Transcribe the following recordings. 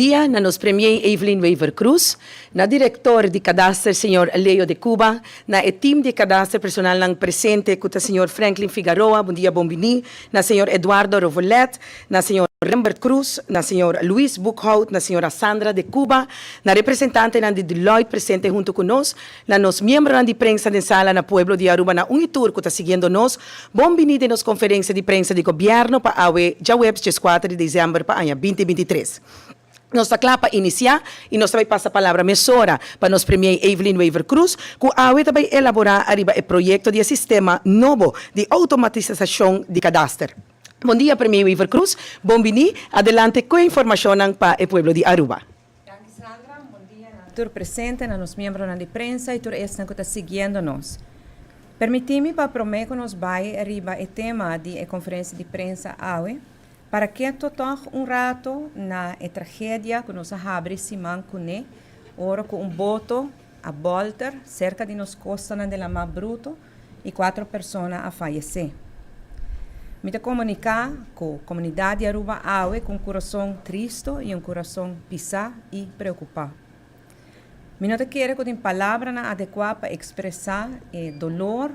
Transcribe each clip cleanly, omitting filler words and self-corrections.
Dia na nos Premier Evelyn Wever-Croes, na Director di Kadaster Señor Leo de Cuba, na e team di Kadaster personalnan presente cu ta Señor Franklin Figaroa, bon dia bon bini, na Señor Eduardo Rovolet, na Señor Rembert Croes, na Señor Luis Boekhout, na Señora Sandra de Cuba, na representantenan di Deloitte presente hunto cu nos, na nos miembronan di prensa den sala, na pueblo di Aruba na un y tur cu ta siguiendo nos, bon bini den nos conferencia di prensa di Gobierno pa awe djaweps dieskuater di december pa aña binti 23. Nos ta kla pa inisiá i nos ta bai pasa palabra mesora pa nos Premier Evelyn Wever-Croes ku awe ta bai elaborá ariba e proyekto di e sistema nobo di outomatisashon di kadaster. Bon dia Premier Wever-Croes, bon biní, adelante ku e informashonnan pa e pueblo di Aruba. Danki Sandra, un bon dia na tur presente, na nos miembronan di prensa i tur esnan ku ta siguiendo nos. Permití mi pa promé ku nos bai riba e tema di e konferensia di prensa awe, Para keto tòg un rato na e tragedia ku nos a habri siman kuné ora ku un boto a bòlter serka di nos kostanan den Lamá Bruto i kuatro persona a fayesé. Mi ta komuniká ku komunidat di Aruba awe ku un kurason tristo i un kurason pisá i preokupá. Mi no ta kere ku tin palabranan adekuá pa ekspresá e dolor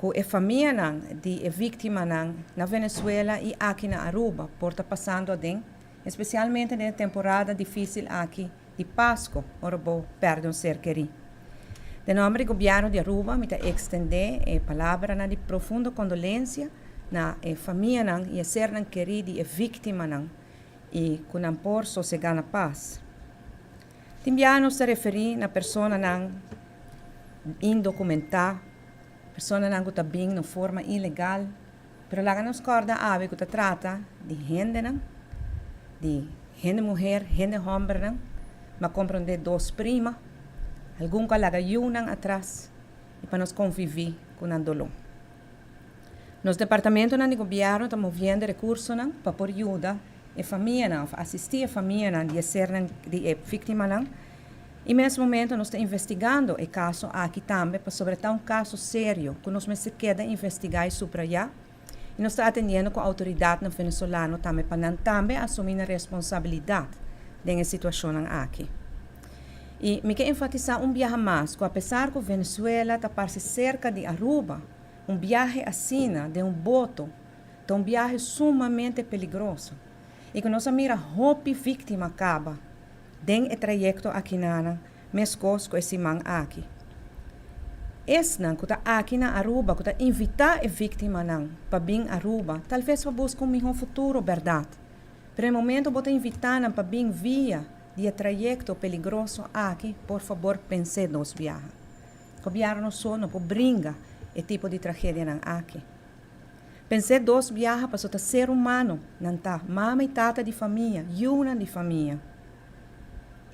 Ku e famianan di e víktimanan na Venezuela i aki na Aruba por ta pasando aden, espesialmente den e temporada difísil aki di Pasko ora bo pèrdè un ser kerí. Den nòmber di Gobièrnu di Aruba mi ta ekstendé e palabranan di profundo kondolensia na e famianan i e sernan kerí di e víktimanan i ku nan por sosegá na pas. Tin biaha nos ta referí na personanan indokumentá, personanan ku ta bin na forma ilegal, pero laga nos kòrda awe ku ta trata di hendenan, di hende muher, hende hòmbernan, m'a komprondé dos prima, algun ku a laga yunan atras i pa nos konviví ku nan doló. Nos departamentonan di gobièrnu ta moviendo rekursonan pa por yuda e famianan òf asistí e famianan di e sernan di e víktimanan. I mes momento nos ta investigando e kaso aki tambe pasobra ta un kaso serio ku nos mester keda investigá i subrayá i nos ta atendiendo ku outoridatnan venezolano tambe pa nan tambe asumí nan responsabilidat den e situashonnan aki. I mi ke enfatisá un biaha mas ku apesar ku Venezuela ta parse serka di Aruba, un biahe asina den un boto ta un biahe sumamente peligroso i ku nos a mira hopi víktima kaba den e trayekto akinanan meskos ku e siman aki. Esnan ku ta aki na Aruba ku ta invitá e víktimanan pa bin Aruba talves pa buska un mihó futuro bèrdat, pero e momento bo ta invitá nan pa bin via di e trayekto peligroso aki por fabor pens'é dos biaha. Gobièrnu so no por bringa e tipo di tragedianan aki. Pens'é dos biaha paso ta ser humano nan ta, mama i tata di famia, yunan di famia.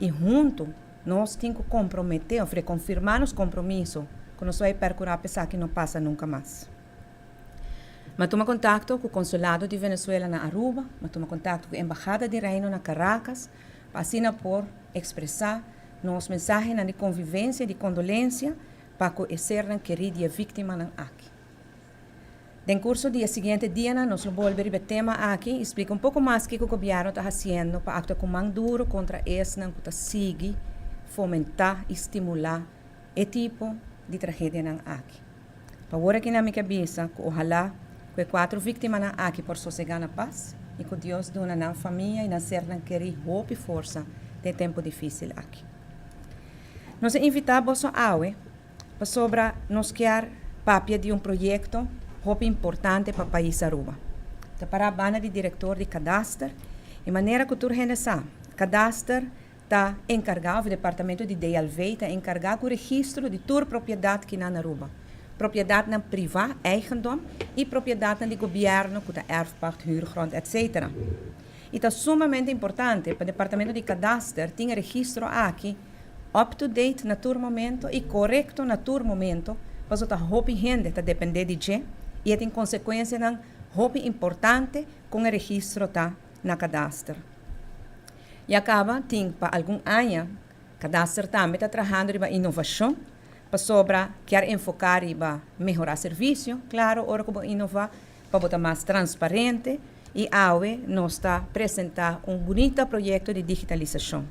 I huntu nos tin ku komprometé òf rekonfirmá nos kompromiso ku nos bai pèrkurá pa esaki no pasa nunka mas. Mi a tuma kontakto ku Konsulado di Venezuela na Aruba, mi a tuma kontakto ku Embahada di Reino na Caracas pa asina por ekspresá nos mensahenan di konvivensia i di kondolensia pa ku e sernan kerí di e víktimanan aki. Den kurso di e siguiente dianan nos lo bolbe riba e tema aki i splika un poko mas kiko gobièrnu ta hasiendo pa aktua ku man duru kontra esnan ku ta sigui fomentá i stimulá e tipo di tragedianan aki. Pa wor aki nan mi ke bisa ku ohalá ku e kuatro víktimanan aki por sosegá na pas i ku Dios duna nan famia i nan sernan kerí hopi forsa den e tempu difísil aki. Nos a invitá boso awe Pasobra nos kier papia di un proyecto hopi importante pa pais Aruba. Ta para banda di director di Kadaster y manera cu tur hende sa, Kadaster ta encarga of e departamento di DLV ta encarga cu registro di tur propiedad ki nan Aruba. Propiedadnan priva, eigendom, y propiedadnan di gobierno cu ta erfpacht, huurgrond, etc. Y ta sumamente importante pa departamento di Kadaster tin e registro aki up to date na tur momento y corecto na tur momento, paso ta hopi hende ta depende di dje y e tin consecuencianan hopi importante con e registro ta na Kadaster. Ya caba tin pa algun aña Kadaster tambe ta trahando riba innovacion pasobra kier enfoca riba mehora servicio, claro ora cu bo innova pa bo ta mas transparente. I awe nos ta presentá un bunita proyekto di digitalisashon.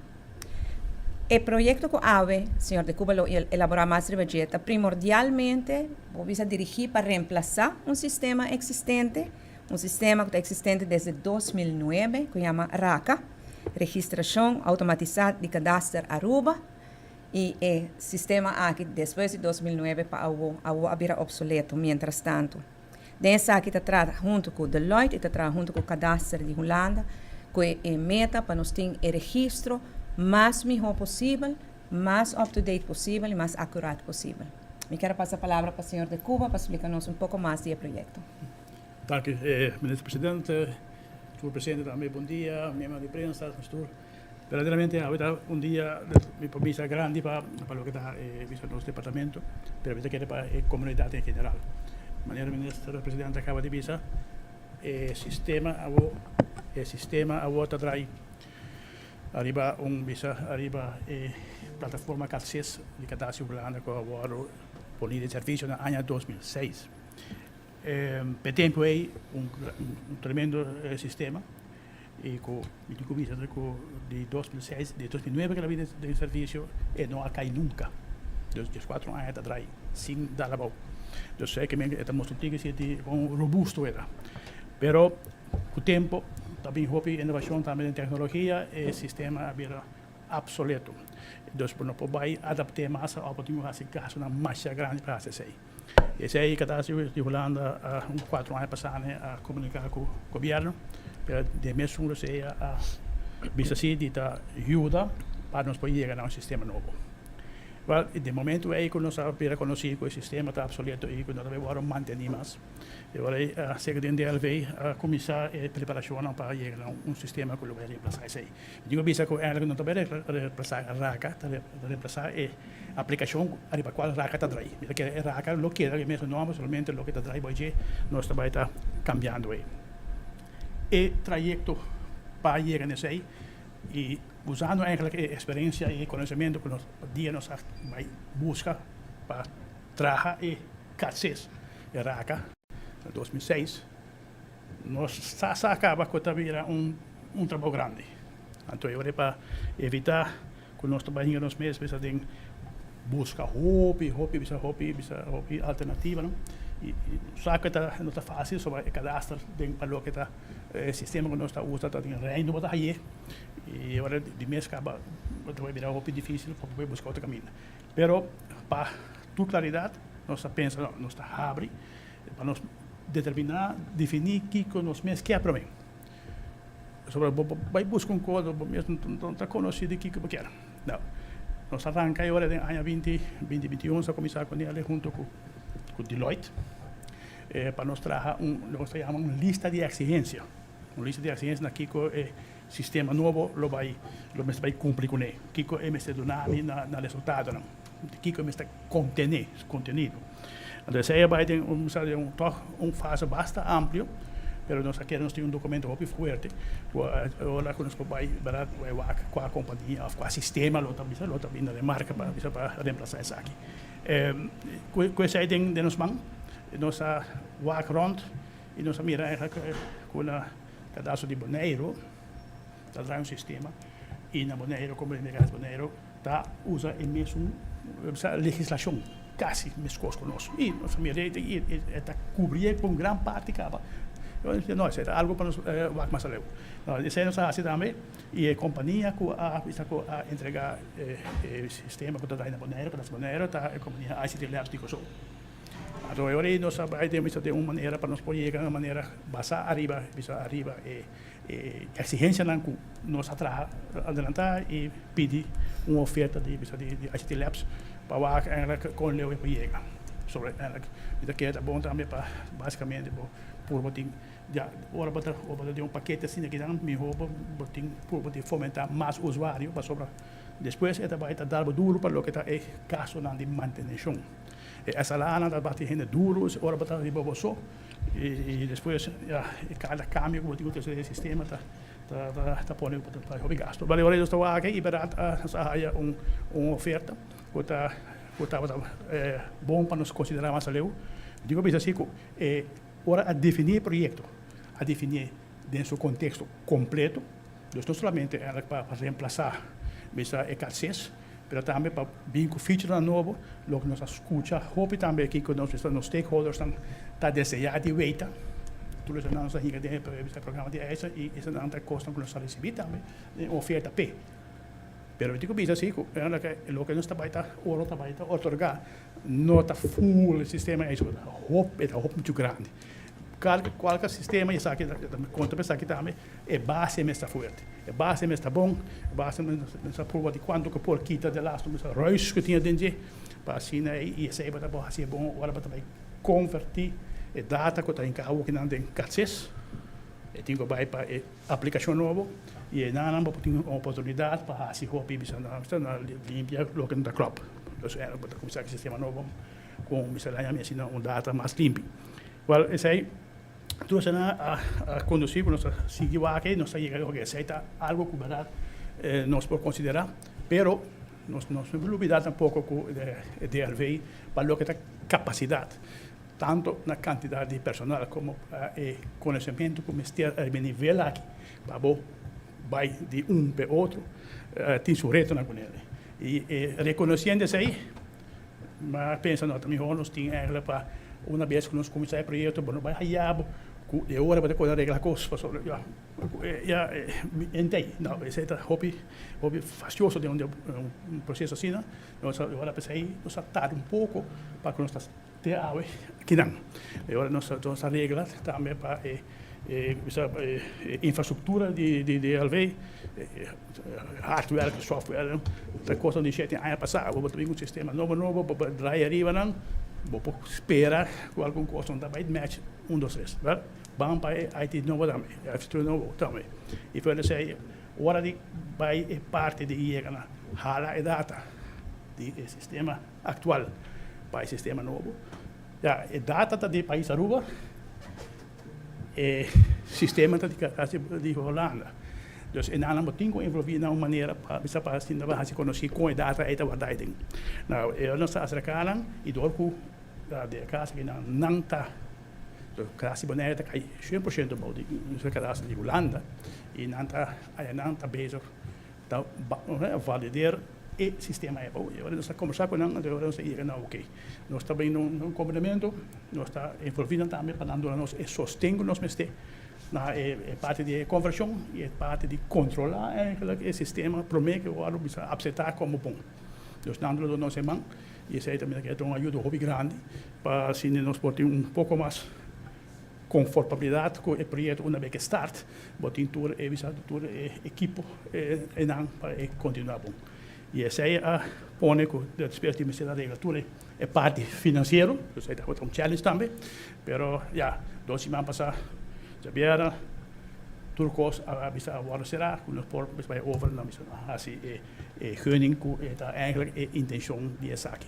E proyekto ku awe señor De Cuba lo elaborá mas riba dje ta primordialmente, bo bisa, dirigí pa remplasá un sistema eksistente, un sistema ku ta eksistente desde 2009 ku yama RACA, Registrashon Outomatisá di Kadaster Aruba, i e sistema aki despues di 2009 pa awo, awo a bira opsoleto mientrastantu. Den esaki ta traha huntu ku Deloitte i ta traha huntu ku Kadaster di Hulanda ku e meta pa nos tin e registro mas mihó posibel, mas up to date posibel i mas akurat posibel. Mi kier a pasa palabra pa señor De Cuba pa splika nos un poko mas di e proyekto. Danki, Minister Presidente. Tur presente tambe bon dia, miembronan di prensa, nos tur. Verdaderamente awe ta un dia mi por bisa grandi pa pa loke ta bisa nos departamento, pero mi ta kere pa e komunidat en general. Manera Minister Presidente a kaba di bisa, e sistema awo e sistema awo ta drai ariba un bisa ariba e plataforma CADSIS di Kadastro Hulanda ku a wòrdu poni den servisio na aña 2006. P'e tempu ei un tremendo sistema i ku mi tin ku bisa ku di 2006, di 2009 ku el a bini den servisio e no a kai nunka. Dus dieskuatro aña ta drai sin dal abou. Dus e kimen e ta mustra un tiki si di kon robusto e ta. Pero ku tempu ta bin hopi inovashon tambe den teknologia e sistema a bira apsoleto. Dus bo no por bai adapt'é mas òf bo tin ku hasi gastunan masha grandi pa hasi esei. Esei ka ta hasi di Hulanda un kuatro aña pasá a komuniká ku gobièrnu, pero den mesun rosea a bisa si di ta yuda pa nos por yega na un sistema nobo. Wèl, den momentu ei ku nos a bira konosí ku e sistema ta opsoleto i ku no ta bai wòrdu mantení mas, e ora ei serka den DLV a kuminsá e preparashonnan pa yega na un sistema ku lo bai remplasá esei. Mi tin ku bisa ku èigelik no ta bai remplasá raka, ta remplasá e aplikashon ariba kual raka ta drai. Mi ta kere e raka lo keda e mesun nòmber, solamente loke ta drai bo dje nos ta bai ta kambiando ei. E trayekto pa yega na esei i usando èigelik e eksperensia i e konosementu ku nos dia nos a bai buska pa traha e katses, e raka na 2006, Nos sa sa caba cu ta bira un un trabou grandi. Anto e ora pa evita cu nos ta bay hinga nos mes bisa den busca hopi hopi bisa hopi bisa hopi alternativanan y sa cu ta no ta facil soba e kadaster den pa loke ta e sistema cu nos ta usa ta den reino bo ta haye y e ora di mes caba bo ta bay bira hopi dificil pa bo bay busca otro caminda. Pero pa tur claridad nos ta pensa no nos ta habri Pa nos determiná, definí kiko nos mes kier promé. Pasobra bo bai buska un kos, bo mes no ta konosí di kiko bo kier. Nou, nos a ranka e ora den aña binti, binti binti un, nos a kuminsá ku Nele huntu ku ku Deloitte pa nos traha un loke nos ta yama un lista di eksigensia. Un lista di eksigensia na kiko e sistema nobo lo bai lo mester bai kumpli kuné, kiko e mester duna mi na na resultadonan, kiko e mester kontené, su kontenido. Anto esei a bai den un sa den un tòg un fase basta amplio, pero nos a kere nos tin un dokumento hopi fuerte ku ora ku nos por bai bèrdat bai wak kua kompania òf kua sistema lo ta bisa lo ta bini na remarka pa bisa pa remplasá esaki. Ku ku esei den den nos man nos a wak rònt i nos a mira eigenlijk ku na Kadaso di Boneiru ta traha un sistema i na Boneiru komo di Migratie Boneiru ta usa e mesun legislashon kasi meskos ku nos i nos a mira e ta kubri e ku un gran parti kaba. No, esei ta algu pa nos wak mas aleu. Esei nos a hasi tambe i e kompania ku a bisa ku a entrega e sistema ku ta traha na Boneiru, Kadaso Boneiru ta e kompania ICT Labs di Kòrsou. Anto e ora ei nos a bai den bisa den un manera pa nos por yega na un manera basá ariba bisa ariba e e eksigensianan ku nos a traha adelantá i pidi un oferta di bisa di di ICT Labs pa wak eindelijk kon leu e por yega. Sobre eindelijk mi ta kere ta bon tambe pa basikamente bo purba tin ya ora bo ta ora bo ta den un pakete asina kinan mihó bo bo tin purba di fomentá mas usuario pasobra despues e ta bai ta dal bo duru pa loke ta e gastunan di manteneshon. E SLA-nan ta bati hende duru ora bo ta riba bo so i despues ya kada kambio ku bo tin ku trese den e sistema ta ta pone ku bo ta hopi gastu. Bale ora nos ta wak i bèrdat nos a haya un oferta ku ta ku tabata bon pa nos konsiderá mas aleu. Mi tin ku bisa si ku e ora a definí e proyekto a definí. den su konteksto kompleto, dus no solamente eigenlijk pa reemplasá bisa e katses, pero tambe pa bin ku featurenan nobo, loke nos a skucha hopi tambe aki ku nos bisa nos stakeholdersnan ta deseá di weita. Tur esnan nos a hinka den e programa di eisen i esnan ta kosnan ku nos a risibí tambe den oferta p'e. Pero mi tin ku bisa si ku loke nos ta bai ta oro ta bai ta otorgá no ta full e sistema ei, hopi e ta hopi muchu grandi. Kualke sistema esaki ta konta pa esaki tambe e base mes ta fuerte, e base mes ta bon, e base mes ta prueba di kuantu ku por kita de lastu mes ruis ku tin aden dje pa asina ei i esei bo ta por hasi e bon ora bo ta bai konvertí e data ku ta hinká awokinan den katses e tin ku bai pa e aplikashon nobo i einan bo por tin un oportunidat pa hasi hopi bisa na limpia loke no ta klòp. Entonces einan bo ta kuminsá ku e sistema nobo ku bisa laña mi asina un data mas limpi. Wèl esei tur esei a kondusí ku nos a sigui wak ei, nos a yega oke esei ta algu ku bèrdat nos por konsiderá, pero nos no por lubidá tampoko ku e DRV pa loke ta kapasidat. Tanto na kantidat di personal komo e konosementu ku mester ariba e nivel aki pa bo bai di un p'e otro tin su retonan ku nel. I rekonosiendo esei mi a pensa no ta mihor nos tin eigentlik pa una bes ku nos kuminsá e proyekto bo no bai haya bo ku e ora bo ta kore regla kos pasobra ya ya entei no esei ta hopi hopi fastioso den un proseso asina nos a ora p'esei nos a tarda un poko pa ku nos ta Te awe kinan. E ora nos nos a regla tambe pa e e bisa e infrastruktura di di DLV, hardware ku software ta kosnan di shete aña pasá. Bo ta bin ku un sistema nobo nobo bo por draai ariba nan, bo por spera ku algun kos no ta bai match un dos tres. Wèl, ban pa e IT nobo tambe, e infrastruktura nobo tambe. I por esei ora di bai e parti di yega na hala e data di e sistema aktual pa e sistema nobo. Ya, e data ta di pais Aruba, e sistema ta di Holanda. Dus e nan bo tin ku envolví na un manera pa bisa pa asina pa hasi konosí kon e data ei ta wardá ei den. Nou, e nos ta aserká nan i dor ku den e kas aki nan, nan ta Kasi Bonaire ta kai 100% bou di kadastro di Hulanda i nan ta nan ta bezig Ta valideer e sistema ei abou. E ora nos ta kombersá ku nan, anto e ora nos ta yega na oke. Nos ta bini un kombenamentu, nos ta envolví nan tambe pa nan duna nos e sosten ku nos mester na e parti di e konvershon i e parti di kontrolá eigentlik e sistema promé ku wòrdu bisa apseptá komo bon. Dus nan lo duna nos e man i esei ta mira ke ta un ayuda hopi grandi pa asina nos por tin un poko mas Konfortabilidat ku e proyekto una bes ke start, bo tin tur e bisa tur e ekipo einan pa e kontinuá bon. I esei a pone ku despues di mester a regla tur e parti finansiero, esei tabata un challenge tambe, pero ya dos siman pasá djabièrnè tur kos a bisa a wòrdu será ku nos por bai over na bisa hasi e gunning ku e ta eigentlik e intenshon di esaki.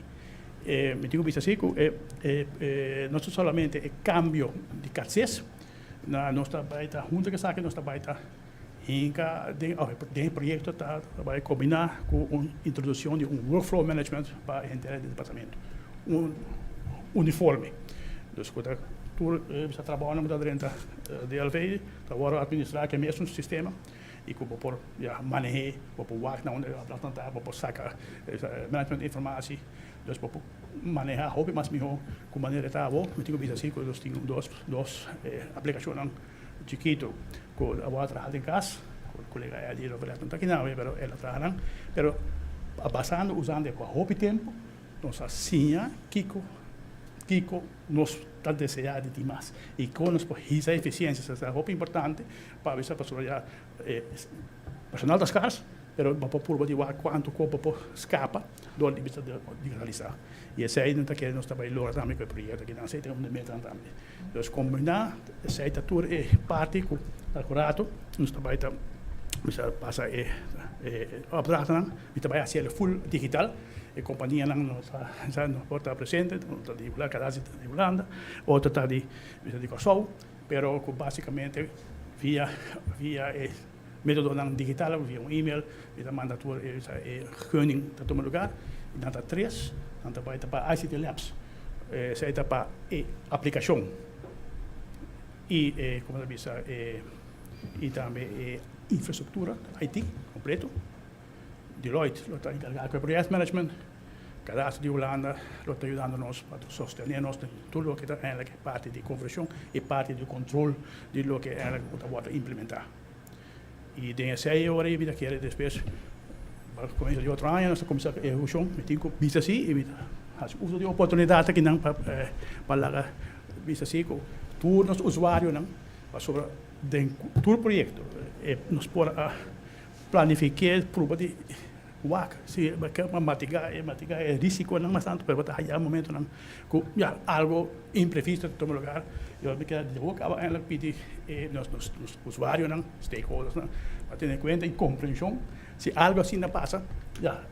Mi tin ku bisa si ku e no ta solamente e kambio di katses, na nos ta bai ta huntu ku esaki nos ta bai ta hinka den den e proyekto ta bai kombiná ku un introdukshon di un workflow management pa henter di departamento, un uniforme. Dus ku ta tur e trabounan ku ta drenta DLV ta wòrdu atministrá ku e mesun sistema. i ku bo por ya maneh'é, bo por wak na unda e opdrachtnan ta, bo por saka management informatie, dus bo por manehá hopi mas mihó ku manera e ta awor. Mi tin ku bisa si ku nos tin dos dos aplikashonnan chikitu ku awor a traha den kas, ku kolega Eddie Rovelet no ta aki nawe pero el a traha nan, pero basando usando e pa hopi tempu nos a siña kiko kiko nos ta deseá di tin mas i kon nos por hisa efisiensia, esaki ta hopi importante. Pa bisa pasobra ya e personal ta skars, pero bo por purba di wak kuantu ku bo por skapa dor di bisa digitalisá. I esei nan ta kere nos ta bai logra tambe ku e proyekto aki nan. Esei ta un di metanan tambe. Dus kombiná esei ta tur e parti ku ta ku rato nos ta bai ta bisa pasa e opdrachtnan. Mi ta bai hasi el full digital. E kompanianan no ta no por ta presente, un ta di Hulanda, kada ta di Hulanda, otro ta di bisa di Kòrsou. Pero ku básikamente via via e métodonan digital òf via un email mi ta manda tur e e gunning ta tuma lugar i nan ta tres nan ta bai ta pa ICT Labs esei ta pa e aplikashon i e komo ta bisa e. i tambe e infrastruktura IT kompleto. Deloitte lo ta enkargá ku e projectmanagement. Kadastro di Hulanda lo ta yudando nos pa sostené nos den tur loke ta eindelijk e parti di konvershon i parti di kontrol di loke eindelijk ku ta wòrdu implementá. I den esei e ora ei mi ta kere despues pa komienso di otro aña nos ta kuminsá ku ehekushon. Mi tin ku bisa si i mi ta hasi uso di e oportunidat akinan pa pa laga bisa si ku tur nos usuarionan pasobra den tur proyekto e nos por a planifiké pruba di wak si pa matiga e matiga e risikonan mas tantu pero bo ta haya momentonan ku ya algo imprevisto ta tuma lugar y ora mi keda di awor kaba eindelijk pidi e nos nos nos usuarionan stakeholdersnan pa tene kuenta y komprenshon si algo asina pasa ya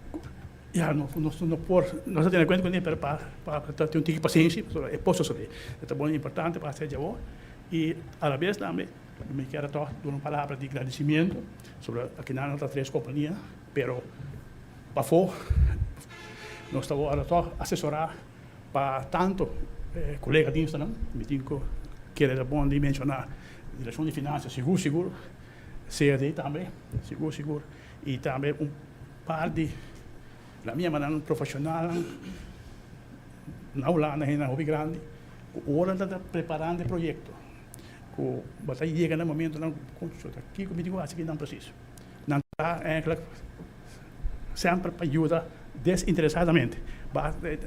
ya nos nos no por nos ta tene kuenta kuné pero pa pa ta tin un tiki pasenshi pasobra e por sosode e ta bon importante pa hasi dje awor y alabes tambe Mi kier a tòg duna un palabra di gradisimiento sobre akinan nan ta tres kompania, pero pafó nos ta wòrdu tòg asesorá pa tantu kolega dienstanan. Mi tin ku kere ta bon di menshoná Direkshon di Finansia sigur sigur, CRD tambe sigur sigur i tambe un par di la mi yama nan profeshonalnan na Hulanda hendenan hopi grandi ku ora nan ta preparando e proyekto. Ku bo ta yega na momentonan ku koncho ta kiko mi tin ku hasi kinan presis. Nan ta eigenlijk semper pa yuda desinteresadamente.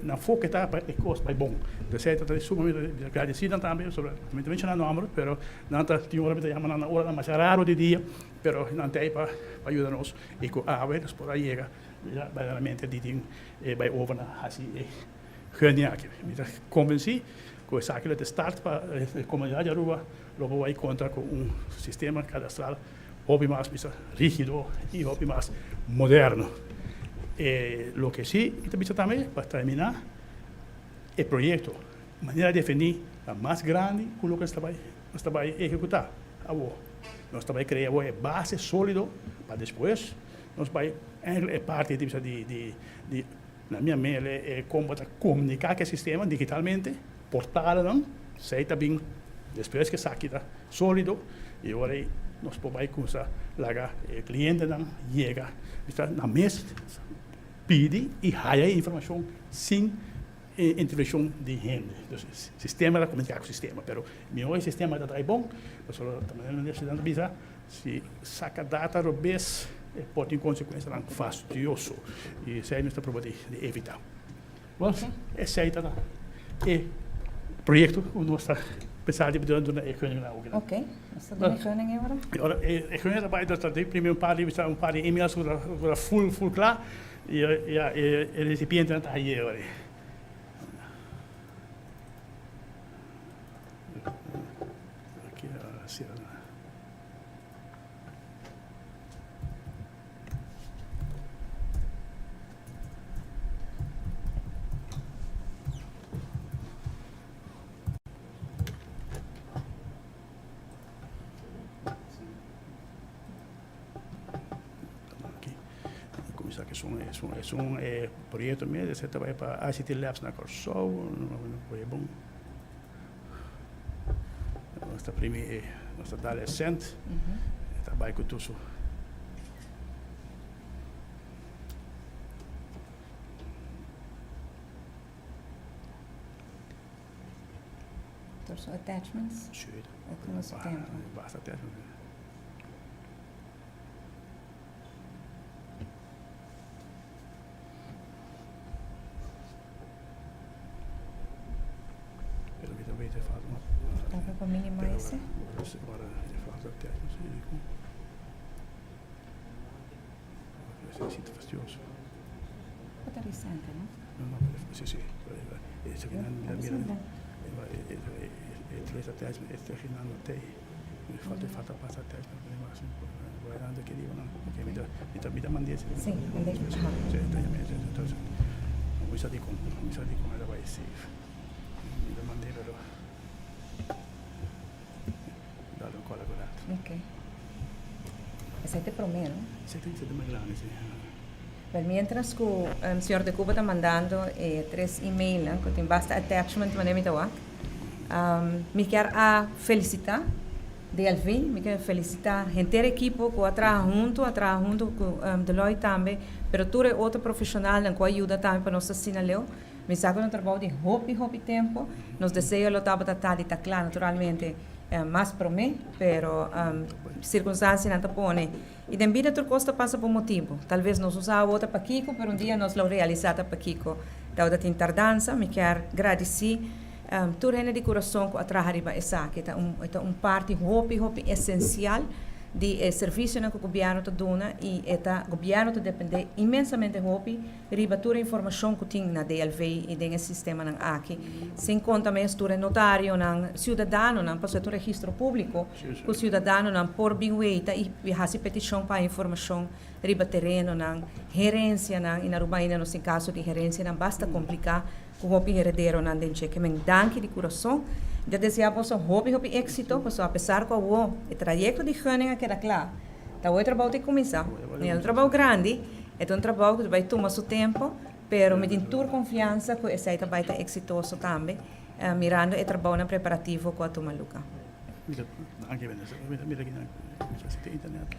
Nan foke ta pa e kos bai bon. P'esei ta sumamente agradesi nan tambe pasobra mi ta menshona nomber pero nan ta tin ora mi ta yama nan na oranan masha raro di dia pero nan ta ei pa yuda nos i ku awe nos por a yega berdaderamente di tin e bai over na hasi e Genia aki. Mi ta konvensí ku esaki lo ta e start pa e komunidat di Aruba lo por bai kontra ku un sistema kadastral hopi mas bisa rígido i hopi mas moderno. E loke sí mi ta bisa tambe pa terminá e proyekto manera definí ta mas grandi ku loke nos ta bai nos ta bai ehekutá awor. Nos ta bai krea awor e base sólido pa despues nos bai e parti di bisa di di Na mi amele e kon bo ta komuniká ku e sistema digitalmente, portalnan, esei ta bin despues ku esaki ta sólido i ora ei nos por bai kumsa laga e klientenan yega bisa nan mes pidi i haya e informashon sin intervenshon di hende. Dus sistema ta komuniká ku sistema, pero mihó e sistema ta traha bon, pasobra ta manera nan ta bisa. Si saca data robes e por tin consecuencianan fastioso y esey nos ta proba di evita. Well, esey ta e proyecto cu nos ta pensa di duna e gunning nan oki. Ok, nos ta duna e gunning e ora? E ora e gunning ta bay ta den primi un par di un par di emails cu ta full full cla y ya e recipientenan ta haye ora. Aki a cera. Kuminsá ku esun esun esun e proyekto mes esei ta bai pa ICT Labs na Kòrsou bon. Nos ta primi e, nos ta dal e sent, e ta bai ku tur su. Tur su attachments? Sí. E tuma su tempo. Basta attachments. Pero mi ta weten e falta un. Tambe pa minimize. Pero ora e falta attachments y con. Esey ta fastioso. Bo ta recente, no? No, no, pero si, si. Esaki nan mira mira. E tres attachments, e tres nan no tey. Mi falta falta basta attachment. Bo a nan keri nan. Ok, mi ta mi ta mi ta mand'e. Si, mand'e. Si, ta yam'e. Entonces, mi sa dikon, mi sa dikon e ta bai safe. Mi ta mand'e pero dale un kola ku dat. Ok. Esei ta e promé, no? Esei ta e mas grandi, si. Wel, mientras ku señor De Cuba ta mandando e tres emailnan ku tin basta attachment manera mi ta wak, mi kier a felisitá. DLV. Mi ke felisitá henter ekipo ku a traha huntu, a traha huntu ku Deloitte tambe, pero tur e otro profeshonalnan ku a yuda tambe pa nos ta asina leu. Mi sa ku ta un trabou di hopi, hopi tempu. Nos deseo lo tabata ta di ta kla naturalmente mas promé, pero sirkunstansianan ta pone. I den bida tur kos ta pasa pa un motibu. Talves nos no sa awor ta pakiko, pero un dia nos lo realisá ta pakiko tabata tin tardansa. Mi kier gradisí tur hende di kurason ku a traha riba esaki. Ta un e ta un parti hopi hopi esensial di e servisionan ku gobièrnu ta duna i e ta gobièrnu ta dependé inmensamente hopi riba tur e informashon ku tin na DLV i den e sistemanan aki. Sin konta mes tur e notarionan, siudadanonan, pasobra e ta un registro públiko ku siudadanonan por bin weita i hasi petishon pa informashon riba terenonan, herensianan, i na Aruba ainda nos tin kaso di herensianan basta kompliká ku hopi herederonan den dje. Ke men danki di kurason. Mi ta deseá boso hopi hopi éksito pasobra apesar ku awor e trayekto di gunning a keda kla, ta awor e trabou ta kuminsá. E un trabou grandi. E ta un trabou ku ta bai tuma su tempu, pero mi tin tur konfiansa ku esei ta bai ta eksitoso tambe, mirando e trabounan preparativo ku a tuma luga.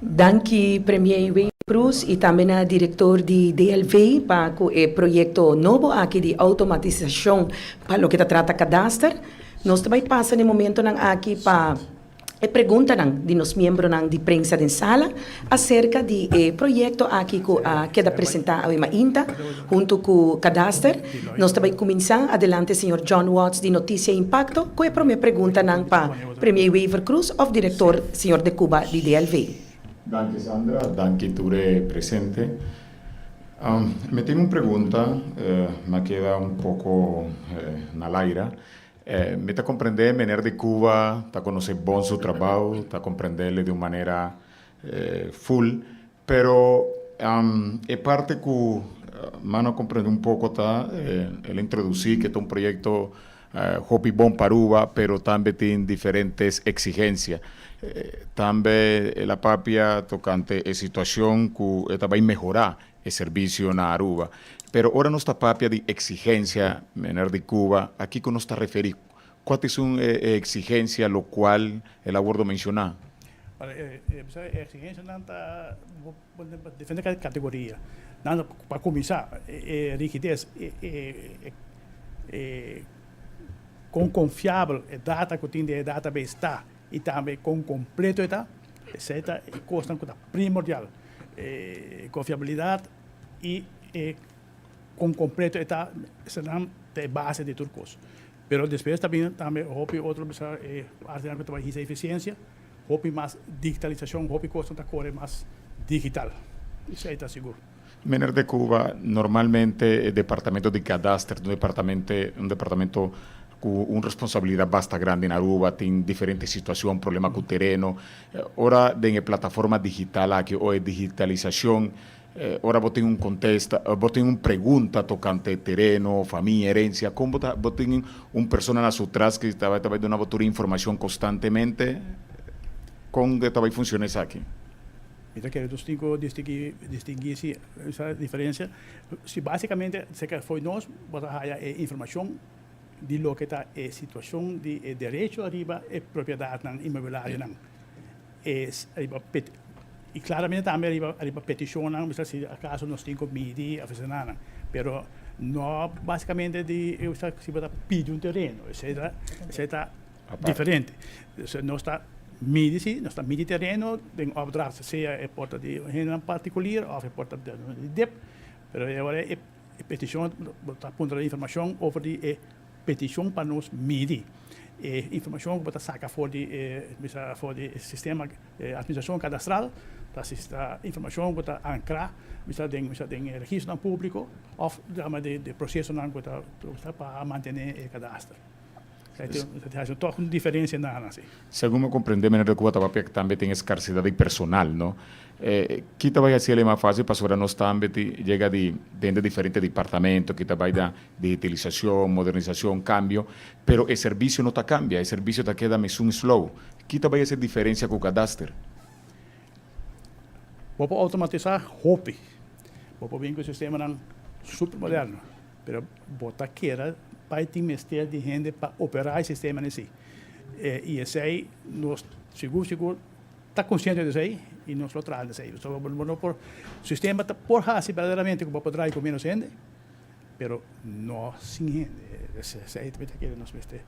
Danki Premier Wever Croes y tambe na director di DLV pa cu e proyecto nobo aki di automatisacion pa loke ta trata kadaster. Nos ta bai pasa na e momentonan aki pa e preguntanan di nos miembronan di prensa den sala acerca di e proyecto aki cu a keda presenta awe mainta hunto cu Kadaster. Nos ta bay cuminsa adelante señor John Watts di Noticia Impacto cu e prome preguntanan pa Premier Wever Croes of Director señor De Cuba di DLV. Danki Sandra, danki tur e presente. Mi tin un pregunta, mi a keda un poco na laira. Mi ta comprende meneer de Cuba ta conoce bon su trabao, ta comprendele di un manera full, pero e parte cu mi no comprende un poco ta el a introduci cu ta un proyecto hopi bon pa Aruba, pero tambe tin diferentes exigencia. Tambe el a papia tocante e situacion cu e ta bay mehora e servicio na Aruba. Pero ora nos ta papia di exigencia, meneer de Cuba, a kico nos ta referi? Cua ta esun e exigencia locual el a wordo menciona? E exigencianan ta diferente categoria. Nan pa cuminsa, e rigidez, e con confiabel e data cu tin den e database ta y tambe con completo e ta, esey ta e cosnan cu ta primordial. E confiabilidad y e con completo e ta, esanan ta e base di tur cos. Pero despues ta bini tambe hopi otro bisa e partenan cu ta bay hisa eficiencia, hopi mas digitalisacion, hopi cosnan ta core mas digital. Esey ta sigur. Meneer de Cuba, normalmente e departamento di kadaster ta un departamente un departamento ku un responsabilidat basta grandi na Aruba, tin diferente situacion, problema ku tereno. Ora den e plataforma digital aki o e digitalisacion, ora bo tin un contesta, bo tin un pregunta tocante tereno, famia, herencia, con bo ta, bo tin un persona na su tras cu ta bai duna bo tur e informacion constantemente? Con ta bai funciona esaki? Mi ta kere nos tin ku distinguí distinguí si esa diferensia. Si básikamente serka fo'i nos bo ta haya e informashon di loke ta e situashon di e derecho ariba e propiedatnan inmobiliarionan. E ariba pet i klaramente tambe ariba ariba petishonnan bisa si akaso nos tin ku midi òf esei Pero no básikamente di si bo ta pidi un tereno esei ta esei ta diferente. Nos ta midi si, nos ta midi tereno den opdracht, sea e por ta di hendenan partikulier òf e por ta di dip, pero e ora e petishon bo ta puntra informashon over di e petishon pa nos midi. E informashon ku bo ta saka for di e bisa for di e sistema administrashon kadastral ta ta informashon ku ta ankrá bisa den bisa den e registronan públiko òf di prosesonan ku ta pa mantené e kadaster. Tòg un diferensia nan asi. Segun mi komprendé meneer de Cuba ta papia ku tambe tin eskarsidat di personal no. Ki ta bai hasi el mas fásil pasobra nos tambe tin yega di den de diferente departamento ki ta bai da digitalisashon, modernisashon, kambio, pero e servisio no ta kambia, e servisio ta keda mesun slow. Ki ta bai hasi diferensia ku kadaster? Bo por outomatisá hopi. Bo por bin ku sistemanan super moderno. Pero bo ta keda bai tin mester di hende pa operá e sistema esei. I esei nos. Sigur sigur ta konsiente di esei i nos lo traha di esei. So bo no por sistema ta por hasi berdaderamente ku bo por drai ku menos hende, pero no sin hende. Esei ta kere nos mester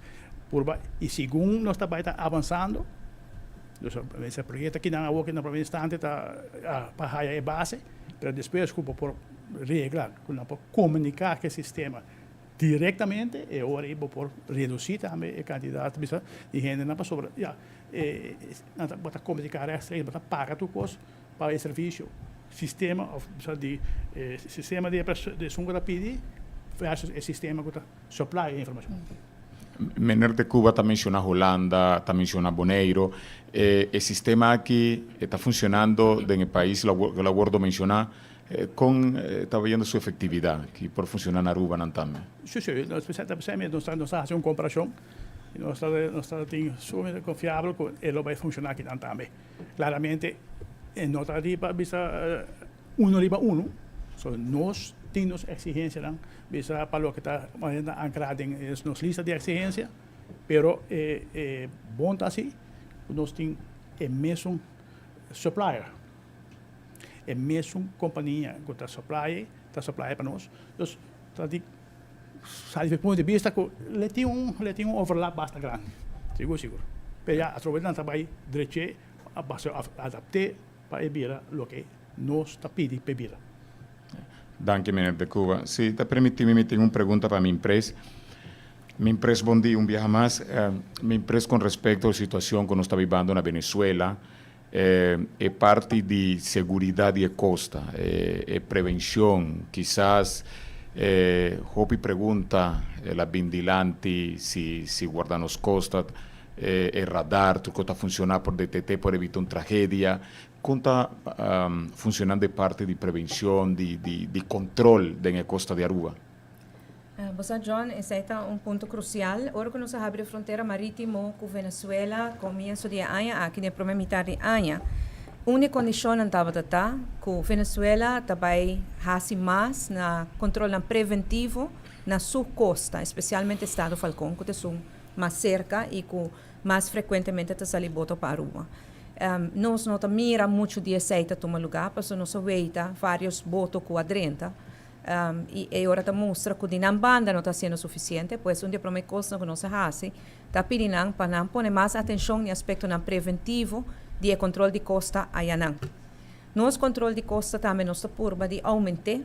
purba i segun nos ta bai ta avansando, dus e proyekto akinan awor na prome instante ta pa haya e base, pero despues ku bo por regla, ku nan por komuniká ku e sistema Directamente e ora ei bo por reduci tambe e cantidad bisa di hendenan pasobra ya e nan ta bo ta comunica rechtstreeks bo ta paga tur cos pa e servicio sistema of bisa di e sistema di e di esun cu ta pidi versus e sistema cu ta supply e informacion. Meneer de Cuba ta menciona Hulanda, ta menciona Boneiro, e e sistema aki e ta funcionando den e pais lo a wordo menciona. Kon ta bayendo su efektividat ki por funshoná na Aruba nan tambe? Sí, sí, nos ta pensá nos ta nos ta hasi un komparashon i nos ta nos ta tin sumamente konfiabel ku e lo bai funshoná akinan tambe. Klaramente e no ta riba bisa uno riba uno, so nos tin nos eksigensianan bisa pa loke ta ankrá den nos lista di eksigensia, pero e e bon ta asi ku nos tin e mesun supplier. E mesun kompania ku ta supply ta supply pa nos. Dus ta di sali di punto di bista ku le tin un le tin un overlap basta grandi, sigur sigur. Pero ya atrobe nan ta bai drech'é adapt'é pa e bira loke nos ta pidi p'e bira. Danki meneer De Cuba. Si ta permiti mi mi tin un pregunta pa Minpres. Minpres bon dia un biaha mas. Minpres con respecto e situacion cu nos ta bibando na Venezuela E parti di seguridad di e costa, e prevencion, kisas e hopi pregunta el a bin dilanti si si guarda nos costa, e radar tur cu ta funciona por detecta y por evita un tragedia. Con ta funcionando e parti di prevencion, di di control den e costa di Aruba? Bo sa John, esei ta un punto krusial. Ora ku nos a habri e frontera marítimo ku Venezuela komienso di e aña aki, den e promé mitar di aña, un di e kondishonnan tabata ta ku Venezuela ta bai hasi mas na kontrolnan preventivo na su kosta, espesialmente estado Falcón ku ta esun mas serka i ku mas frekuentemente ta sali boto pa Aruba. Nos no ta mira muchu di esei ta tuma lugá pasobra nos a weita vários boto ku a drenta. I e ora ta mustra ku di nan banda no ta hasiendo sufisiente, pues un di e promé kosnan ku nos a hasi ta pidi nan pa nan pone mas atenshon den aspektonan preventivo di e kontrol di kosta ayanan. Nos kontrol di kosta tambe nos ta purba di oument'é,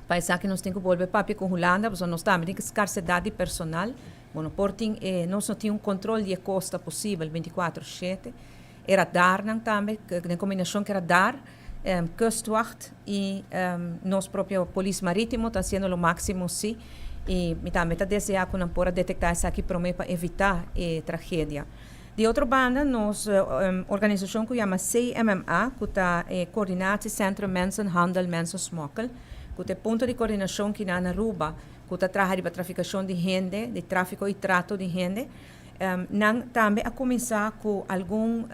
pa esaki nos tin ku bolbe papia ku Hulanda pasobra nos tambe tin skarsedat di personal, bo no por tin e nos no tin un kontrol di e kosta posibel bintikuatro shete, e radarnan tambe den kombinashon ku e radar. Kustwacht y nos propio Polis Maritimo ta haciendo lo maximo si y mi tambe ta desea cu nan por a detecta esaki prome pa evita e tragedia. Di otro banda nos organisacion cu yama CMMA cu ta e Coördinatie Centrum Mensenhandel Mensensmokkel cu ta e punto di coordinacion kinan na Aruba cu ta traha riba traficacion di hende, di trafico y trato di hende, nan tambe a cuminsa cu algun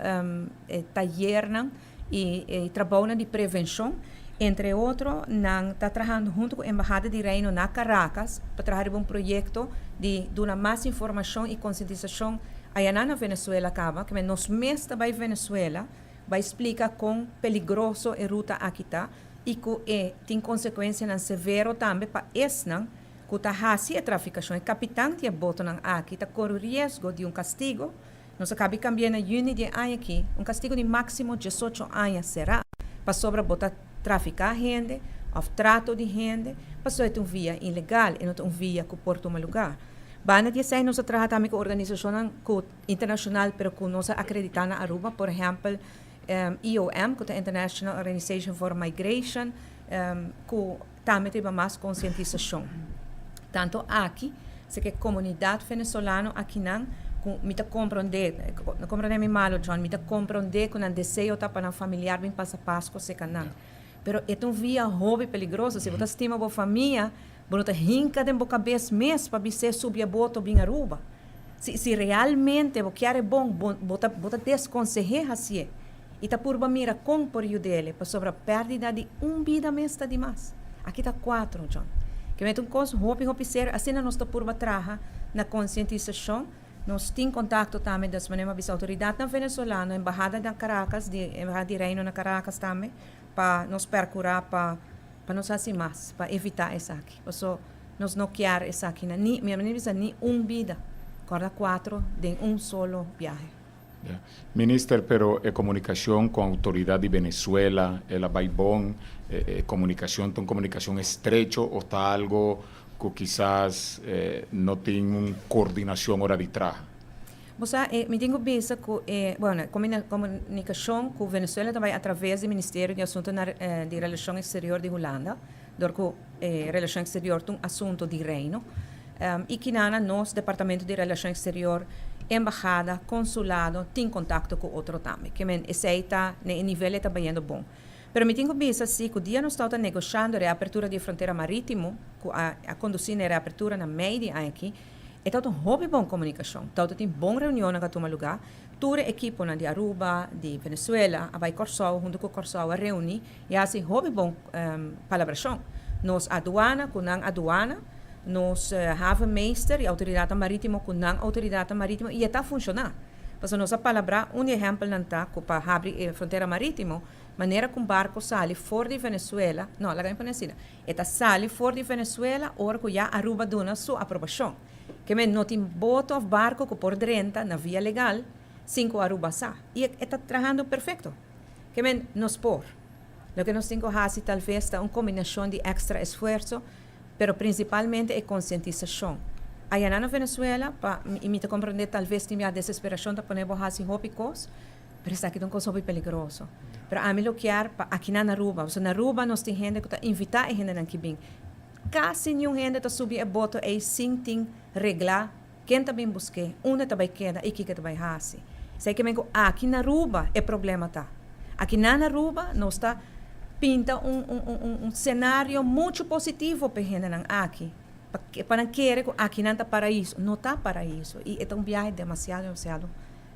tayernan i e trabounan di prevenshon. Entre otro, nan ta trahando huntu ku Embahada di Reino na Caracas pa traha riba un proyekto di duna mas informashon i konsientisashon ayanan na Venezuela kaba. Kimen nos mes ta bai Venezuela bai splika kon peligroso e ruta aki ta i ku e tin konsekuensianan severo tambe pa esnan ku ta hasi e trafikashon. E kapitan di e botonan aki ta kore riesgo di un kastigo. Nos a kabi kambi'é na yüni di e aña akí, un kastigu di máksimo diesocho aña será pasobra bo ta trafiká hende òf trato di hende pasobra e ta un via ilegal, e no ta un via ku por tuma lugá. Banda di esei nos a traha tambe ku organisashonnan ku internashonal pero ku nos a akreditá na Aruba, por ehèmpel IOM ku ta International Organization for Migration ku tambe ta riba mas konsientisashon. Tantu aki, si ke komunidat venezolano akinan ku mi ta komprondé, no komprondé mi malu John, mi ta komprondé ku nan deseo ta pa nan familiar bin pasa Pasko seka nan. Pero e ta un via hopi peligroso. Si bo ta stima bo famia, bo no ta hinka den bo kabes mes pa bis'é subi e boto bin Aruba. Si si realmente bo kier e bon, bo bo ta bo ta deskonseh'é hasié. I ta purba mira kon por yud'el, pasobra pèrdida di un bida mes ta dimas. Aki ta kuatro, John. Ke mete un kos hopi hopi serio, asina nos ta purba traha na konsientisashon. Nos tin contacto tambe, dus manera bisa autoridadnan Venezolano, embahada na Caracas, di embahada di Reino na Caracas tambe, pa nos percura pa nos haci mas, pa evita esaki. Paso nos no kier esaki, ni, mi a bisa ni un bida, corda cuatro den un solo viahe. Yeah. Minister, pero comunicacion cu autoridad di Venezuela, el a bay bon, comunicacion, un comunicacion estrecho of ta algo cu kisas no tin un coordinacion ora di traha? Bo, mi tin cu bisa cu, bueno, comunicacion cu Venezuela tambe atraves di Ministerio di Asunto di Relacion Exterior di Hulanda, door cu Relacion Exterior un asunto di Reino. Y cu na nos Departamento di Relacion Exterior, embahada, consulado, tin contacto cu otro tambe. Kiermen esey ta, na nivel ta bayendo bon. Pero mi tin cu bisa si, cu dia nos ta negociando e reapertura di frontera maritimo, cu a conduci na reapertura na mei di aki, e ta un hopi bon comunicacion. Ta tin bon reunion cu a tuma lugar. Tur ekipo di Aruba, di Venezuela, a bay Corsou, hunto cu Corsou a reuni, y asina hopi bon palabracion. Nos aduana, cu nan aduana, nos havenmeester y autoridad maritimo cu nan autoridad maritimo, y ta funciona. Paso nos a palabra, un ehempel nan ta, cu pa habri frontera maritimo, manera cu barco sali for di Venezuela, no, laga mi pone asina, e ta sali for di Venezuela, ora cu ya Aruba duna su aprobacion. Kiermen no tin boto of barco cu por drenta na via legal, sin cu Aruba sa. Y ta trahando perfecto. Kiermen nos por. Loke nos tin cu haci talbes ta un combinacion di extra esfuerso, pero principalmente e concientisacion. Aya na Venezuela, pa mi ta comprende talbes tin desesperacion ta pone bo haci hopi cos, pero esaki ta un cos hopi peligroso. Pero ami lo kier pa aki na Aruba, so na Aruba nos tin hende cu ta invita e hendenan cu bin. Casi ningun hende ta subi e boto ey sin tin regla ken ta bin busk'e, unda ta bay keda y kico ta bay hasi. Esey kiermen cu aki na Aruba e problema ta. Aki na Aruba nos ta pinta un scenario mucho positivo pa hendenan aki. Pa nan kere cu aki nan ta paraiso. No ta paraiso. Y e ta un viahe demasiado, demasiado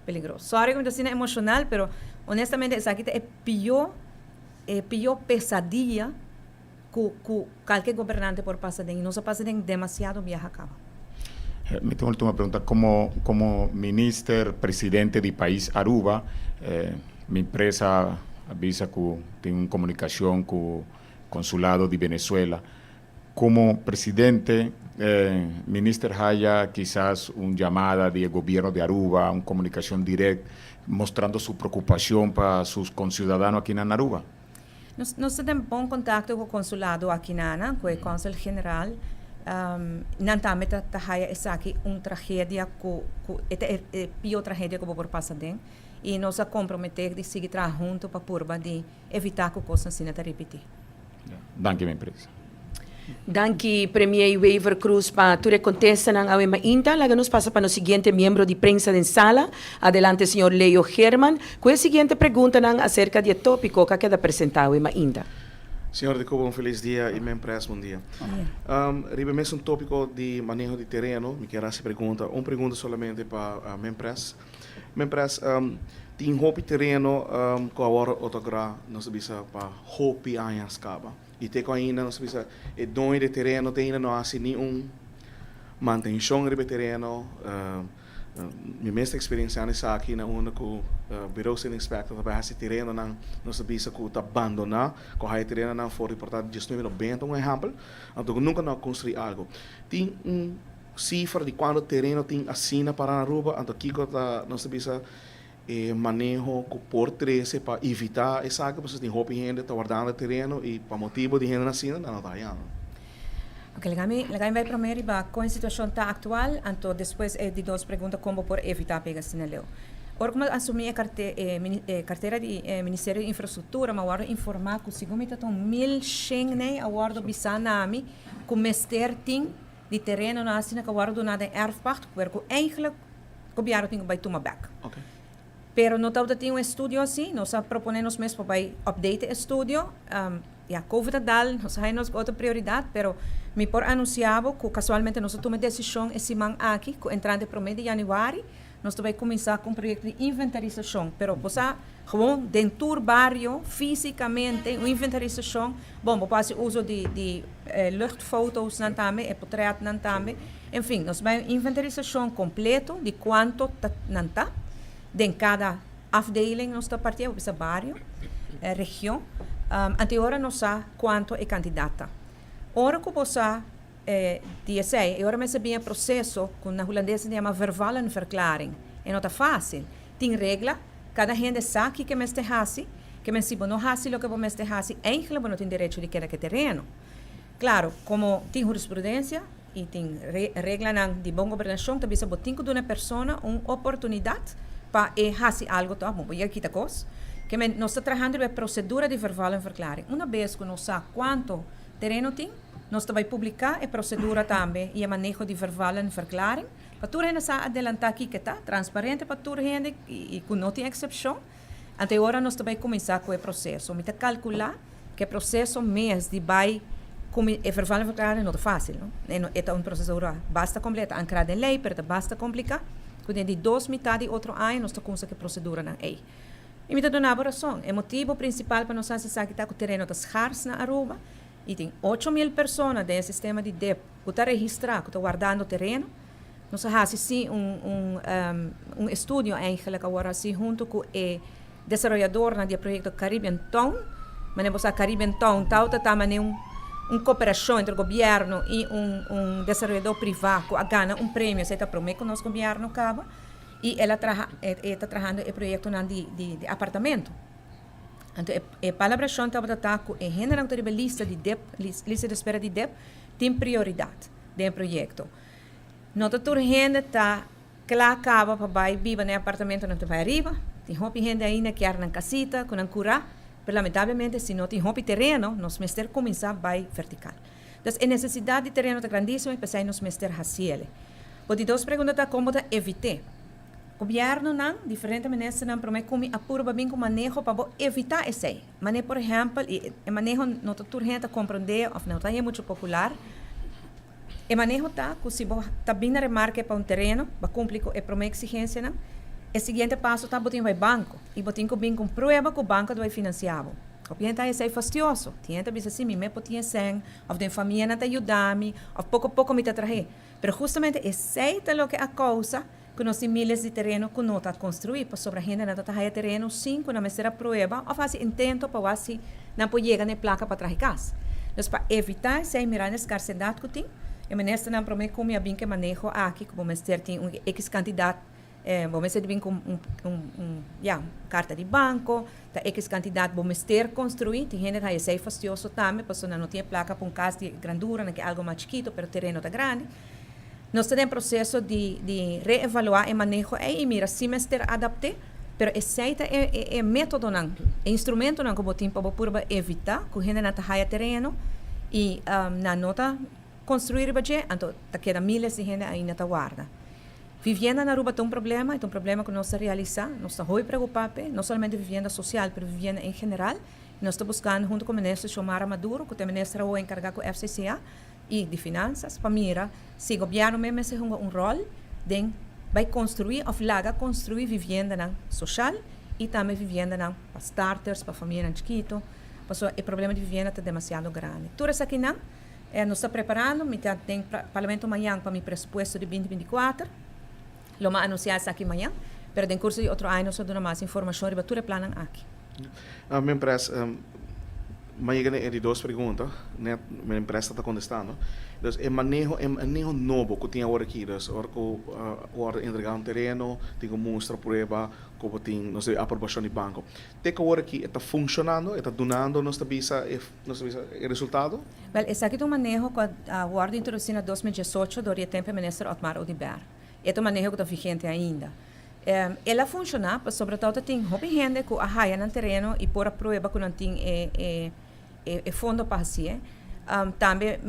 peligroso. Sorry cu mi ta asina emocional, pero honestamente esaki ta e pio pesadilla cu cualkier gobernante por pasa den. Nos a pasa den demasiado biaha caba. Mi ultimo pregunta. Como minister presidente di pais Aruba, mi empresa a bisa cu tin un comunicacion cu consulado di Venezuela. Como presidente, minister a haya kisas un yamada di gobierno di Aruba, un comunicacion directo, mostrando su preocupacion pa su conciudadano aki na Aruba? Nos tin bon contacto cu e consulado aki na, cu e consul general. Nan tambe ta haya esaki un tragedia cu e pio tragedia cu por pasa den. Y nos a compromete di sigui traha hunto pa purba di evita cu cos asina ta ripiti. Danki, mi empresa. Danki, Premier Wever Croes, pa tur contestanan awe mainta. Laga nos pasa pa e siguiente miembro di prensa den sala. Adelante, señor Leo Herman, cu e siguiente preguntanan acerca di e topico cu a keda presenta awe mainta. Señor de Cuba, un feliz dia y Mempres, bon dia. Riba mes un topico di maneho di tereno, mi kier haci pregunta, un pregunta solamente pa Mempres. Mempres, tin hopi tereno cu awor otorga, nos bisa pa hopi aña caba. Y te ainda nos bisa e doño di tereno te ainda no haci ni un mantencion riba tereno. Mi mes experiencia aki na unda cu Bureau City Inspector ta hasi tereno nan nos bisa cu ta abandona, cu e tereno nan for reportado 1990, un ehempel, anto nunca no construi algo. Tin un cifra di cuanto tereno tin asina pa Aruba, anto kico ta nos bisa e maneho cu por trece pa evita esaki, pasobra tin hopi hende ta wardando tereno y pa motibo di hende asina no ta hayando. Ok, laga mi bay prome riba con e situacion ta actual, anto despues di dos pregunta con por evita pega asina leu. Ora cu mi a asumi e cartera di Ministerio di Infrastructura, mi a wordo informa cu segun mi ta 1100 nee a wordo bisa na mi cu mester tin di tereno na asina cu a wordo duna den erfpacht, cu eigenlijk gobierno tin cu bay tuma back. Pero no tabata tin un estudio asina, nos a propone nos mes pa bay update e estudio. Ja, COVID a dal, nos a nos otro prioridad, pero mi por anuncia cu casualmente nos a tuma e decision e siman aki, cu entrante 1 di januari, Nos ta bay cuminsa cu un proyecto di inventarisacion, pero bo sa gewoon den tur bario fisicamente un inventarisacion. Bon, bo por haci uso di luchtfoto's nan tambe, e portretnan tambe. En fin, nos bay un inventarisacion completo di cuanto ta, nan ta den cada afdeling nos ta parti, bo bisa bario, region. Anto ora nos sa cuanto e cantidad ta. Ora cu bo sa di esey, e ora mester bin e proceso cu na Hulandes ta yama vervallenverklaring. E no ta facil. Tin regla, cada hende sa kico mester haci, kiermen si bo no haci loke bo mester haci, eigenlijk bo no tin derecho di keda cu e tereno. Claro, como tin jurisprudencia y tin reglanan di bon gobernacion, ta bisa bo tin cu duna e persona un oportunidad pa e haci algo toch, bo por yega kita cos. Kiermen nos ta trahando riba e procedura di vervallenverklaring. Una bes cu nos sa cuanto tereno tin, nos ta bay publica e procedura tambe y e maneho di vervallenverklaring pa tur hende sa adelanta kico ta, transparente pa tur hende y cu no tin excepcion. Anto e ora nos ta bay cuminsa cu e proceso. Mi ta calcula cu e proceso mes di bay e vervallenverklaring no ta facil, no? E ta un procedura basta complica, e ta ancra den ley, pero ta basta complica, cu den di dos mitad di otro aña nos ta cuminsa cu e proceduranan ey. Y mi ta duna bo razon, e motibo principal pa nos haci esaki ta cu tereno ta schaars na Aruba y tin 8000 persona den e sistema di DIP cu ta registra, cu ta wardando tereno. Nos a haci si un estudio eigenlijk awor haci hunto cu e desaroyadornan di e proyecto Caribbean Town. Manera bo sa, Caribbean Town tawata ta manera un cooperacion entre gobierno y un desaroyador priva cu a gana un premio, esey ta prome cu nos gobierno caba, y el a traha, e ta trahando e proyectonan di apartamento. Anto e palabracion tabata ta cu e hendenan cu ta riba e lista di dip, lista di espera di dip, tin prioridad den e proyecto. No ta tur hende ta kla kaba pa bai biba na e apartamentonan ta bai ariba. Tin hopi hende ainda kier nan kasita ku nan kurá, pero lamentablemente si no tin hopi tereno nos mester kuminsá bai vertikal. Dus e nesesidat di tereno ta grandísimo i p'esei nos mester hasiel. Bo di dos pregunta ta kon bo ta evit'é. Gobièrnunan, diferente ministernan promé ku mi a purba bin ku maneho pa bo evitá esei. Manera por ehèmpel, i e maneho no ta tur hende ta komprondé òf no ta hei muchu popular. E maneho ta ku si bo ta bin na remarke pa un tereno, bo a kumpli ku e promé eksigensianan, e siguiente paso ta bo tin bai banko i bo tin ku bin ku un prueba ku banko ta bai finansiá bo. Hopi hende ta haña esei fastioso. Tin hende ta bisa si mi mes por tin e sèn òf den famianan ta yuda mi òf poko poko mi ta trah'é. Pero hustamente esei ta loke a kousa ku nos tin miles di tereno ku no ta konstruí pasobra hendenan ta ta haña tereno sin ku nan mester a prueba òf hasi intento pa wak si nan por yega na e plaka pa traha e kas. Dus pa evitá esei mirando e skarsedat ku tin, e ministernan promé ku mi a bin ku e maneho aki ku bo mester tin un ekis kantidat, bo mester bin ku un ya karta di banko, ta ekis kantidat bo mester konstruí. Tin hende ta haña esei fastioso tambe pasobra nan no tin e plaka pa un kas di grandura, nan ke algu mas chikito pero tereno ta grandi. Nos ta den proceso di reevaluá e maneho ei i mira si mester adapt'é, pero esei ta e métodonan, e instrumentonan ku bo tin pa bo purba evitá ku hendenan ta haya tereno i nan no ta konstruí riba dje, anto ta keda miles di hende ainda ta warda. Vivienda na Aruba ta un problema, e ta un problema ku nos ta realisá, nos ta hopi preokupá p'e, no solamente vivienda sosial, pero vivienda en general. Nos ta buskando huntu ku Minister Xiomara Maduro, ku ta e minister awor enkargá ku FCCA, i di Finansas pa mira si gobièrnu mes mester hunga un ròl den bai konstruí òf laga konstruí viviendanan soshal i tambe viviendanan pa starters, pa famianan chikitu, pasobra e problema di vivienda ta demasiado grandi. Tur esakinan nos ta preparando, mi ta den Parlamento mañan pa mi presupuesto di binti 24, lo mi a anunsiá esaki mañan, pero den kurso di otro aña nos lo duna mas informashon riba tur e plannan aki. Mempres, m'a yega na e di dos pregunta, net Mempres ta kontestando. Dus e maneho, e maneho nobo ku tin awor aki, dus ora ku wòrdu entregá un tereno, tin ku mustra prueba ku bo tin, nos aprobashon di banko. Te ku awor aki e ta funshonando, e ta dunando nos ta bisa e, nos ta bisa e resultado? Wèl, esaki ta un maneho ku a wòrdu introdusí na 2018 dor di e tempu e minister Otmar Oduber. E ta un maneho ku ta vigente ainda. El a funshoná pasobra tawata tin hopi hende ku a haya nan tereno i por a prueba ku nan tin e e fondo pa hasié. Tambe,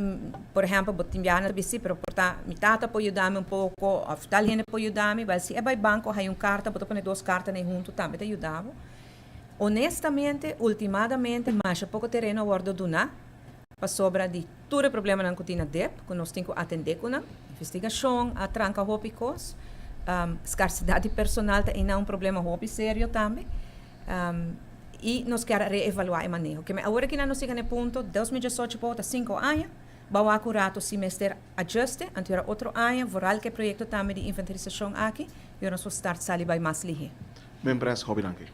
por ehèmpel, bo tin biaha na bisi, pero por ta mi tata por yuda mi un poko òf tal hende por yuda mi. Wèl, si e bai banko haya un karta, bo ta pone dos kartanan huntu tambe ta yuda bo. Honestamente, ultimadamente masha poko tereno a wòrdu duná pasobra di tur e problemanan ku tin na dep, ku nos tin ku atendé ku nan. Investigashon a tranka hopi kos. Skarsidat di personal ta einan un problema hopi serio tambe. I nos kier a reevaluá e maneho. Keme awor aki nan nos yega na e punto, 2018 por ta sinku aña, bou wak un rato si mester ajuste, anto yora otro aña, vooral ku e proyekto tambe di inventarisashon aki, yora nos por start sali bai mas lihé. Mempres, hopi danki.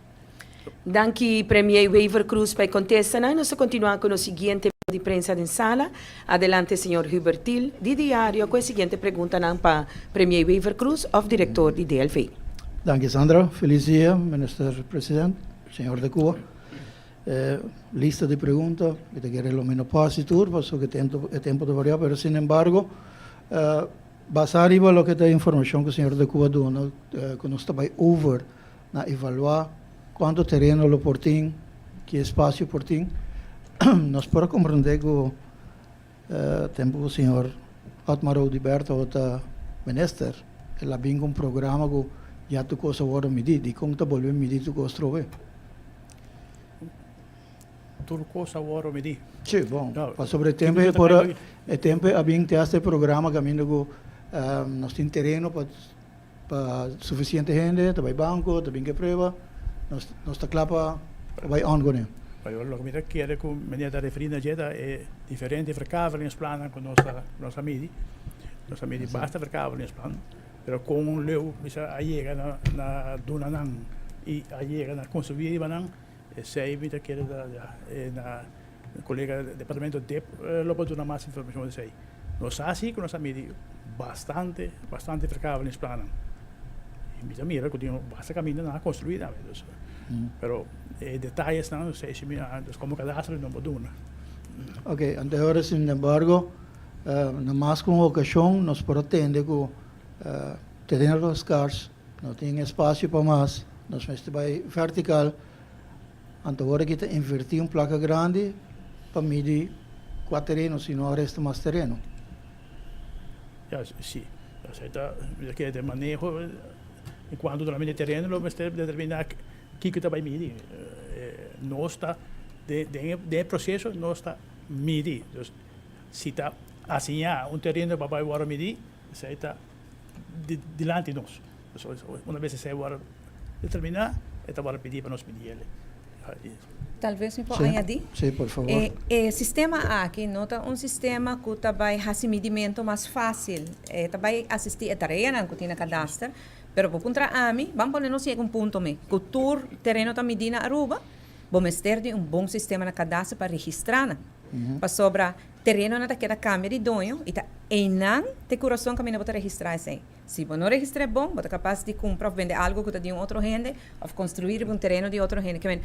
Danki Premier Wever Croes pa e kontestanan. Nos ta kontinuá ku nos siguiente di prensa den sala. Adelante señor Hubert Thiel di Diario ku e siguiente preguntanan pa Premier Wever Croes òf direktor di DLV. Danki Sandra. Feliz dia Minister President, señor de Cuba. E lista di pregunta mi ta kere lo mi no por hasi tur pasobra e tempo ta varia pero sin embargo basa riba loke ta e informacion ku señor de Cuba duna ku nos ta bai over na evaluá kuantu tereno lo por tin, ki espasio por tin. Nos por a komprendé ku tempu ku señor Otmar Oduber tabata minister, el a bin ku un programa ku ya tur kos a wòrdu midí. Dikon ta bolbe midí tur kos trobe? Tur kos a wòrdu midí. Sí, bon. Pasobra e tempu ei por a, e tempu ei a bin te asta e programa kaminda ku nos tin tereno pa. Pa suficiente hende ta bay banco, ta bin ke prueba, nos nos ta kla pa bay on kuné. Pasobra loke mi ta kere ku meneer ta referí na dje ta e diferente verkavelingsplannen ku nos ta nos a midi. Nos a midi basta verkavelingsplan, pero kon leu bisa a yega na na duna nan i a yega na konstruí riba nan, esei mi ta kere ta ya na kolega departamento dep lo por duna mas informashon di esei. Nos sa si ku nos a midi bastante, bastante verkavelingsplannan. I mi ta mira ku tin basta kaminda nan a konstruí tambe. Dus, pero e detayesnan no sé si mi a, dus komo kadastro no por duna. Ok, anto ahora sinembargo na mas ku un okashon nos por a tende ku tereno ta skars, no tin espasio pa mas, nos mester bai vertikal. Anto ora ki ta invertí un plaka grandi pa midi kua tereno si no a resta mas tereno. Ya, si. Esei ta keda den maneho en kuanto duramente tereno lo mester determiná kiko ta bai midi. Nos ta den e proseso nos ta midi. Dus si ta asiñá un tereno pa bai wòrdu midí esei ta dilanti nos. Una bes esei wòrdu determiná, e ta wòrdu pidí pa nos pidi el. Talves mi por añadí? Sí, por favor. E sistema aki no ta un sistema ku ta bai hasi midimento mas fásil. E ta bai asistí e tareanan ku tin na kadaster, pero bo puntra ami, ban pone nos yega un punto me, ku tur tereno ta midí na Aruba, bo mester di un bon sistema na kadaster pa registrá nan. Pasobra terenonan ta keda kambia di doño i ta einan te kurason kaminda bo ta registrá esei. Si bo no registr'é bon, bo ta kapas di kumpra òf bende algu ku ta di un otro hende òf konstruí riba un tereno di otro hende. Kimen,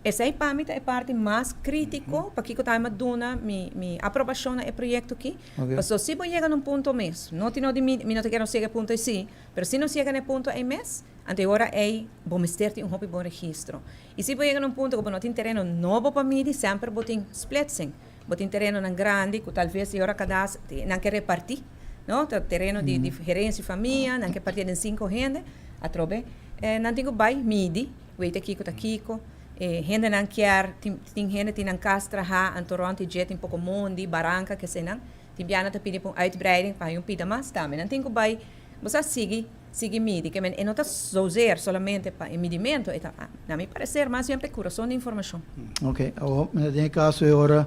esei pa mi ta e parti mas krítiko pakiko ta mi a duna mi mi aprobashon na e proyekto aki. Pasobra si bo yega na un punto mes, no tin no di mi, mi no ta kere nos yega e punto ei sí, pero si nos yega na e punto ei mes, anto e ora ei bo mester tin un hopi bon registro. I si bo yega na un punto ku bo no tin tereno nobo pa midi, semper bo tin splitsing. Bo tin terenonan grandi ku talves e ora kadas nan ke repartí, no? Ta tereno di di herensia di famia, nan ke partié den sinku hende, atrobe nan tin ku bai midi, weta kiko ta kiko. E hendenan kier, tin tin hende tin nan kas trahá, anto rònt di dje tin poko mondi, baranka, kesenan. Tin bia nan ta pidi pa un uitbreiding pa haña un pida mas tambe. Nan tin ku bai, bo sa sigui, sigui midi. Ke men e no ta zozeer solamente pa e midimento, e ta, na mi parecer, mas bien pa e kurason di informashon. Ok, awor mi ta den e kaso e ora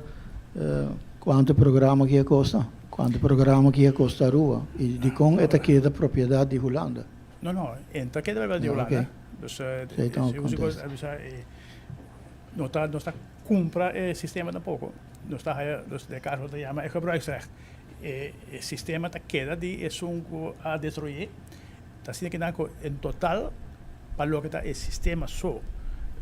kuantu programa ki a kosta? Kuantu programa ki a kosta Aruba? I dikon e ta keda propiedat di Hulanda? No, no, e ta keda propiedat di Hulanda. Dus, no ta, nos ta cumpra e sistema tampoco. Nos ta haya, nos den caso ta yama e gebruiksrecht. E e sistema ta keda di esun cu a destruyé. Ta asina kinan cu en total pa loke ta e sistema so,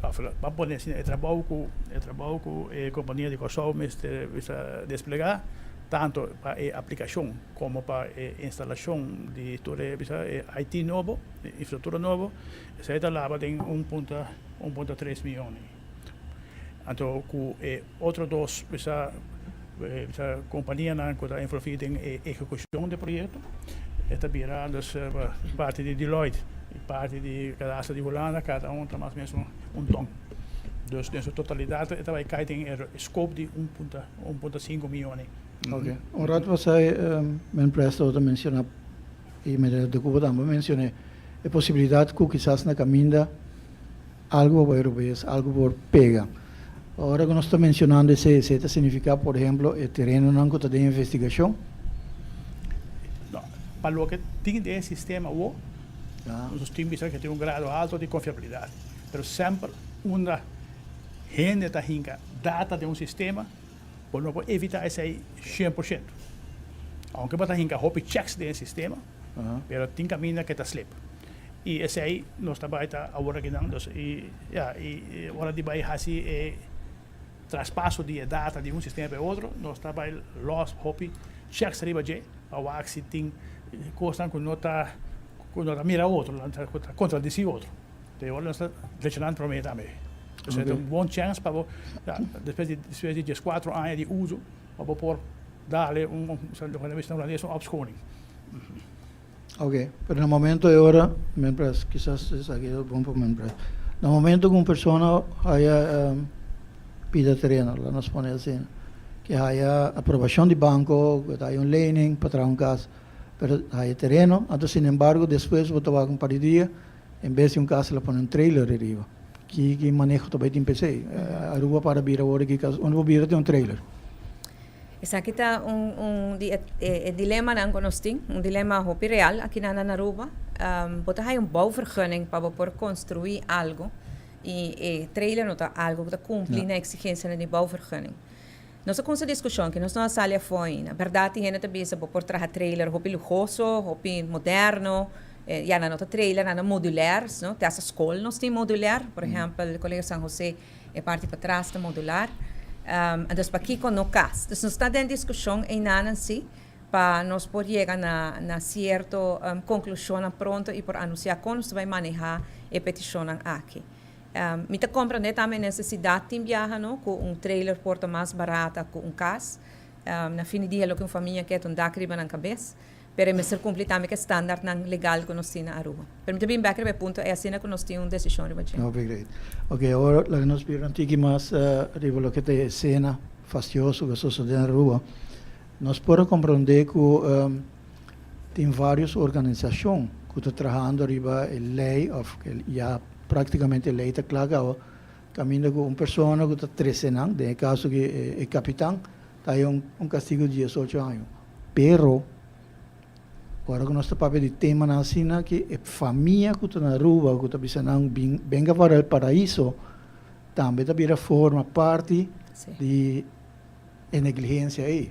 of ban pone asina e trabou cu e trabou cu e compania di Corsou mester bisa desplegá, tanto pa e aplicacion como pa e instalacion di tur e bisa e IT nobo, e infrastructura nobo, esei ta laba den un punta 1.3 mion. Anto ku e otro dos bisa bisa kompanianan ku ta envolví den e ehekushon di e proyekto e ta bira dus parti di Deloitte i parti di Kadastra di Hulanda kada un ta mas o menos un ton. Dus den su totalidat e ta bai kai den e scope di 1.5 mion. Ok. Un rato pasá e men Presto ta menshoná i meneer De Cuba tambe a menshoné. e posibilidat ku kisas na kaminda algu a bai robes, algu por pega. Ora ku nos ta menshonando esei, esei ta signifiká, por ehemplo, e terenonan ku ta den investigashon? No, pa loke tin den e sistema awor, nos tin bisa ku tin un grado alto di konfiabilidat, pero semper unda hende ta hinka data den un sistema, bo no por evitá esei 100%. Aunke bo ta hinka hopi checks den e sistema, pero tin kaminda ke ta slip. I esei nos ta bai ta awor akinan, dus i ya, i ora di bai hasi e traspaso di e data di un sistema pa e otro, nos ta bai los hopi checks riba dje pa wak si tin kosnan ku no ta ku no ta mira otro, ku ta kontradisí otro. Te ora nos ta drecha nan promé tambe. Dus e ta un bon chèns pa bo, ya, despues di despues di dieskuatro aña di uso, pa bo por dale un, loke nan bisa na hulandes, un opschoning. Ok, pero na momento e ora, mientras, kisas esaki ta bon pa mientras, na momento ku un persona haya pida tereno, laga nos pone asina, ke haya aprobashon di banko, ku ta haya un lening pa traha un kas, pero haya tereno, anto sinembargo despues bo ta wak un par di dia, en bes di un kas el a pone un trailer ariba. Ki ki maneho ta bai tin p'esei? Aruba para bira awor aki kas, unda bo bira tin un trailer. Esaki ta un un di e e dilemanan ku nos tin, un dilema hopi real akinan na Aruba. Bo ta haya un bouwvergunning pa bo por konstruí algu i e trailer no ta algu ku ta kumpli na eksigensianan di bouwvergunning. Nos a kumsa diskushon ki nos no a sali afó ainda. Bèrdat tin hende ta bisa bo por traha trailer hopi luhoso, hopi moderno, ya nan no ta trailer, nan ta modulair, no? Te hasta skol nos tin modulair, por ehèmpel Colegio San José e parti patras ta modular. Entonces pakiko no kas? Dus nos ta den diskushon einanan si pa nos por yega na na sierto konklushonnan pronto i por anunsiá kon nos ta bai manehá e petishonnan aki. Mi ta komprendé tambe e nesesidat tin biaha no ku un trailer por ta mas barata ku un kas. Na fin di dia loke un famia ke ta un dak riba nan kabes. Pero e mester kumpli tambe ku e standaardnan legal ku nos tin na Aruba. Pero mi ta bin bek riba e punto ei asina ku nos tin un desishon riba dje. Hopi great. Ok, awor laga nos bira un tiki mas riba loke ta e esena fastioso ku a sosode na Aruba. Nos por a komprondé ku tin varios organisashon ku ta trahando riba e lei òf ya práktikamente e lei ta kla kaba, kaminda ku un persona ku ta trese nan, den e kaso aki e kapitan, ta haña un kastigo di diesocho aña. Pero, ora ku nos ta papia di temanan asina ki e famia ku ta na Aruba ku ta bisa nan bin benga para el paraiso tambe ta bira forma parti di e negligensia ei.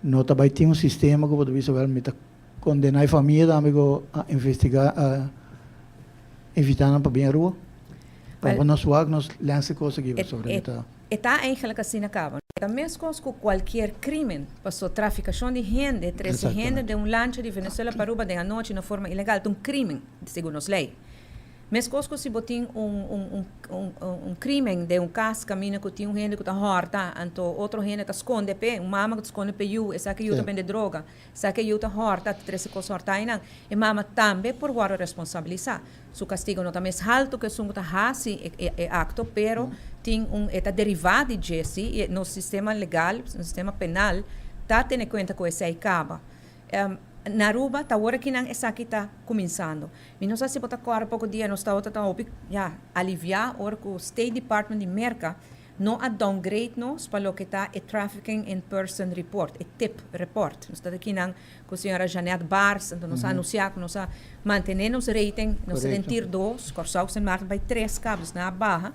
No ta bai tin un sistema ku bo ta bisa wèl mi ta kondena e famia tambe ku a investigá a invitá nan pa bin Aruba? Pa nos wak nos lensa e kos aki pasobra mi ta. E ta eigenlijk asina kaba. E ta meskos ku kualkier krimen, paso trafikashon di hende, trese hende den un lancha di Venezuela pa Aruba den anochi na forma ilegal ta un krimen segun nos lei. Meskos ku si bo tin un un un un krimen den un kas kaminda ku tin un hende ku ta hòrta anto otro hende ta skonde p'e, un mama ku ta skonde p'e yu, esaki yu ta bende droga, esaki yu ta hòrta, ta trese kos hòrta einan, e mama tambe por wòrdu responsabilisá. Su castigo no ta mes halto cu esun cu ta haci e acto, pero tin un, e ta deriva di dje, si, y nos sistema legal, nos sistema penal ta tene cuenta cu esey caba. Na Aruba ta awor akinan esaki ta cuminsando. Mi no sa si bo ta corda poco dia nos tabata ta hopi, ya, alivia ora cu State Department di Merca No a downgrade nos pa loke ta e Trafficking in Person Report, e tip report. Nos ta kinan ku señora Jeanette Baars, anto nos a anuncia ku nos a mantene nos rating, nos ta den tier dos, Kòrsou, Sint Maarten bai tres kap, dus nan a baha.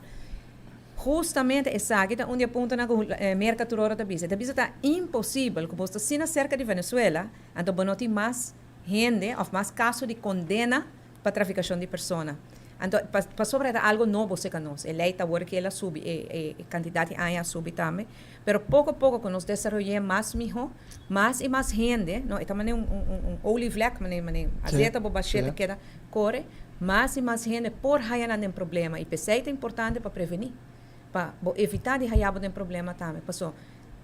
Hustamente esaki ta un di e puntonan ku Merka tur ora ta bisa. E ta bisa ta imposibel ku bos ta asina serka di Venezuela, anto bo no tin mas hende òf mas kaso di kondena pa trafikashon di persona. Anto, pasobra e ta algo nobo serka nos. E lei ta awor ke el a subi, e e kantidat di aña a subi tambe. Pero poko poko ku nos desaroy'é mas mihó, mas i mas hende, no, e ta manera un un un olievlek, manera manera azeta bo bashé ta keda kore, mas i mas hende por haya nan den problema. I p'esei ta importante pa prevení, pa bo evitá di haya bo den problema tambe. Paso,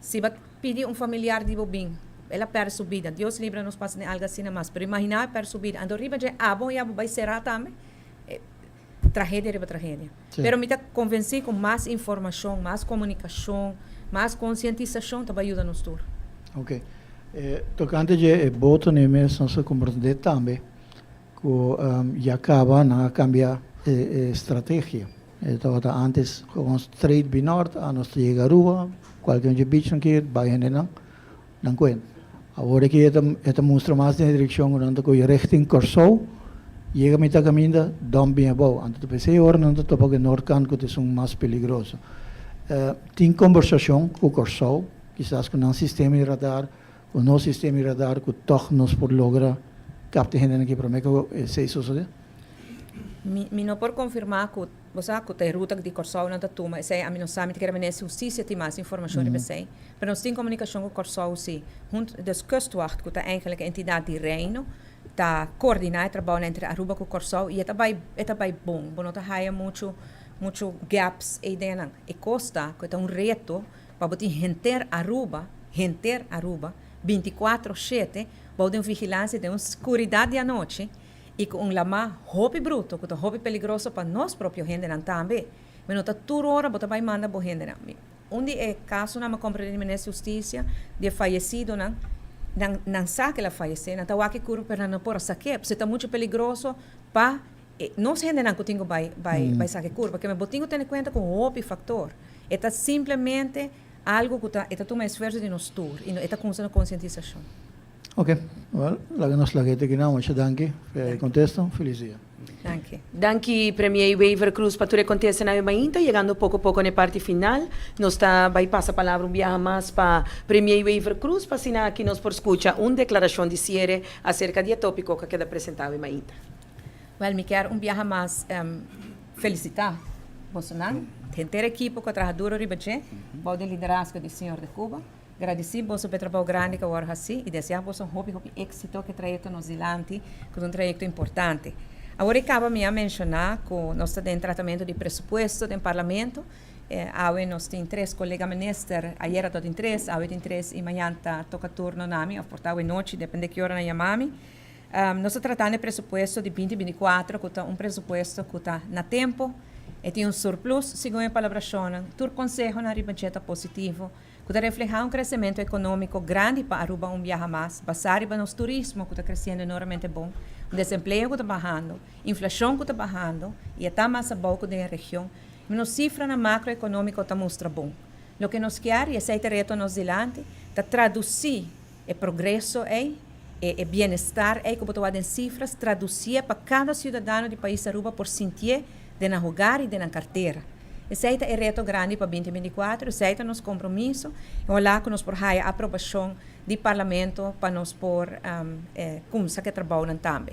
si bo a pidi un familiar di bo bin, el a pèrdè su bida, Dios libra nos pasa den algo asina mas, pero imaginá e pèrdè su bida, anto riba dje abo ya bo bai será tambe, tragedia riba tragedia. Pero mi ta konvensí ku mas informashon, mas komunikashon, mas konsientisashon ta bai yuda nos tur. Ok. Tokante dje e boto ni mes nos a komprendé tambe. ku ya kaba nan a kambia e strategia. E tabata antes gewoon straight bi nort, a nos ta yega Aruba, kualke un dje beachnan ke bai hendenan nan kuent. Awor aki e ta mustra mas den e direkshon ku nan ta kohe richting Kòrsou, yega mitad kaminda, dòm bin abou. Anto ta p'esei ora nan ta topa ku e noordkant ku ta esun mas peligroso. Tin kombersashon ku Kòrsou, kisas ku nan sistema di radar, ku nos sistema di radar ku tòg nos por logra kapta e hendenan aki promé ku esei sosodé? Mi no por konfirmá ku bo sa ku ta e ruta di Kòrsou nan ta tuma esei, ami no sa, mi ta kere minister hustisia tin mas informashon riba esei, pero nos tin komunikashon ku Kòrsou si. Hunt, dus Kustwacht ku ta eigenlik e entidat di Reino ta koordiná e trabounan entre Aruba ku Kòrsou i e ta bai e ta bai bon, bo no ta haya muchu muchu gaps eidennan. E kos ta ku e ta un reto pa bo tin henter Aruba, henter Aruba, bintikuatro shete bou den vigilansia den un skuridat di anochi i ku un lamá hopi bruto ku ta hopi peligroso pa nos propio hendenan tambe. Mi no ta tur ora bo ta bai manda bo hendenan. Mi un di e kasonan mi a komprendé di Minister di Hustisia di e fayesidonan, nan nan sa ku el a fayesé, nan ta wak e kurpa pero nan no por a sak'é pasobra ta muchu peligroso pa e nos hendenan ku tin ku bai bai bai saka e kurpa. Keme bo tin ku tene kuenta ku hopi faktor. E ta simplemente algu ku ta e ta tuma esfuerso di nos tur i e ta kumsa na konsientisashon. Ok, well, laga nos laga e te kinan. Masha danki pa e kontesta. Felis dia. Danki. Danki Premier Wever Croes pa tur e kontestanan e mainta. Yegando poko poko na e parti final, nos ta bai pasa palabra un biaha mas pa Premier Wever Croes pa asina aki nos por skucha un deklarashon di siere aserka di e topiko ku a keda presentá e mainta. Well, mi kier un biaha mas felicita bosonan, henter ekipo cu a traha duro riba dje, bou den liderazgo di Señor de Cuba. Gradici boso pa e trabou grandi cu a worde haci y desea boso hopi hopi exito cu e trayecto nos dilanti, cu ta un trayecto importante. Awor e caba mi a menciona cu nos ta den tratamento di presupuesto den Parlamento. Awe nos tin tres colega minister, ayera tabatin tres, awe tin tres y mañan ta toca turno na mi of por ta awe nochi, depende ki ora nan yama mi. Nos ta tratando e presupuesto di binti binti kuater ku ta un presupuesto ku ta na tempu, e tin un surplus segun e palabrashonnan, tur konsehonan riba dje ta positivo, ku ta reflehá un kresementu ekonómiko grandi pa Aruba un biaha mas, basá riba nos turismo ku ta kresiendo enormemente bon, un desempleo ku ta bahando, inflashon ku ta bahando i e ta mas abou ku den e region, i nos sifranan makroekonómiko ta mustra bon. Loke nos kier, i esei ta e reto nos dilanti, ta tradusí E progreso ei, e e bienestar ei ku bo ta wak den sifras, tradusié pa kada siudadano di pais Aruba por sintié den nan hogar i den nan kartera. Esei ta e reto grandi pa binti 24, esei ta nos kompromiso i ojalá ku nos por haya aprobashon di Parlamento pa nos por kumsa ku e trabounan tambe.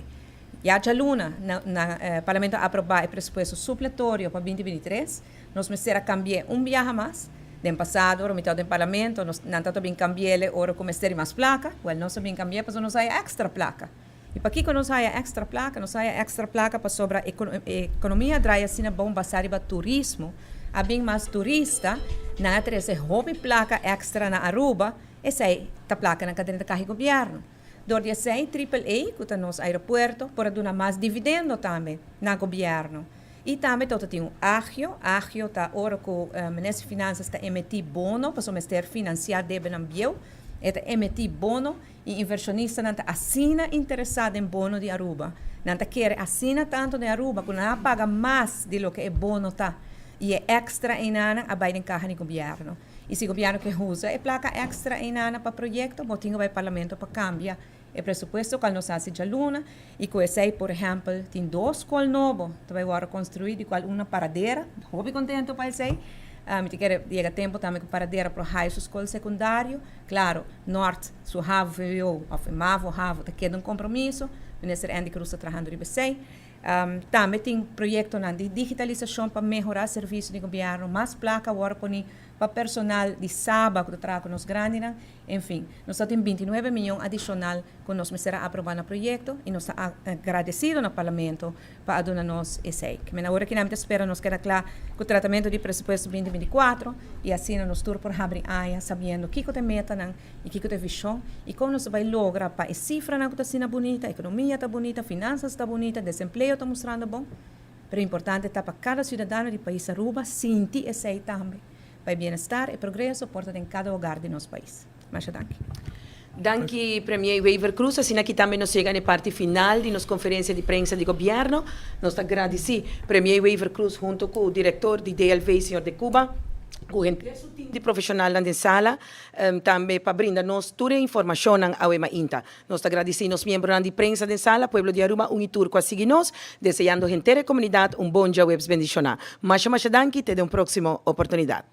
Ya djaluna na na Parlamento a aprobá e presupuesto supletorio pa binti 23. Nos mester a cambi'é un biaha mas. Den pasado, ora mi tabata den Parlamento, nos, nan tabata bin cambi'ele ora cu mester di mas placa. Wel, nos a bin cambi'é pasobra nos haya extra placa. Y pakico nos haya extra placa? Nos haya extra placa pasobra e economia a draai asina bon basá riba turismo. A bin mas turista, nan a trece hopi placa extra na Aruba, esey ta placanan cu a drenta caha di gobierno. Dor di esey, Triple A, cu ta nos aeropuerto, por a duna mas dividendo tambe na gobierno. I tambe tabata tin un agio. Agio ta ora ku Minister di Finansas ta emití bono, pasobra mester finansiá debenan bieu. E ta emití bono i invershonistanan ta asina interesá den bono di Aruba. Nan ta kere asina tantu den Aruba ku nan a paga mas di loke e bono ta. I e èkstra einanan a bai den kaha di gobièrnu. I si gobièrnu ke usa e plaka èkstra einanan pa proyekto, bo tin ku bai parlamento pa kambia E presupuesto cual nos haci djaluna y cu esey por ehempel tin dos scol nobo ta bay wordo construi di cual un na Paradera, hopi contento pa esey, mi ta kere yega tempo tambe cu Paradera por haya su scol secundario, claro Noord su hvo of e mavo havo ta keda un compromiso, Minister Endy Croes ta trahando riba esey. Tambe tin proyectonan di digitalisacion pa mehora servicio di gobierno, mas placa wordo poni pa personal di Saba cu ta traha cu nos grandinan. En fin, nos ta tin 29 miyon adishonal ku nos mester a aprobá na proyekto i nos ta agradesido na Parlamento pa a duna nos esei. Men awor aki nan mi ta spera nos keda kla ku tratamentu di presupuesto 2024 i asina nos tur por habri aña sabiendo kiko ta e metanan i kiko ta e vishon i kon nos ta bai logra pa e sifranan ku ta asina bunita, ekonomia ta bunita, finansas ta bunita, desempleo ta mustrando bon, pero importante ta pa kada siudadano di pais Aruba sinti esei tambe. Pa e bienestar, e progreso por ta den kada hogar di nos pais. Masha danki. Danki Premier Wever Croes, asina aki tambe nos yega na e parti final di nos conferencia di prensa di gobierno. Nos ta gradici Premier Wever Croes hunto cu director di DLV señor De Cuba, cu henter su team di profesionalnan den sala, tambe pa brinda nos tur e informacionnan awe mainta. Nos ta gradici nos miembronan di prensa den sala, pueblo di Aruba un y tur cu a sigui nos, deseando henter e comunidad un bon djaweps bendiciona. Masha masha danki, te den un proximo oportunidad.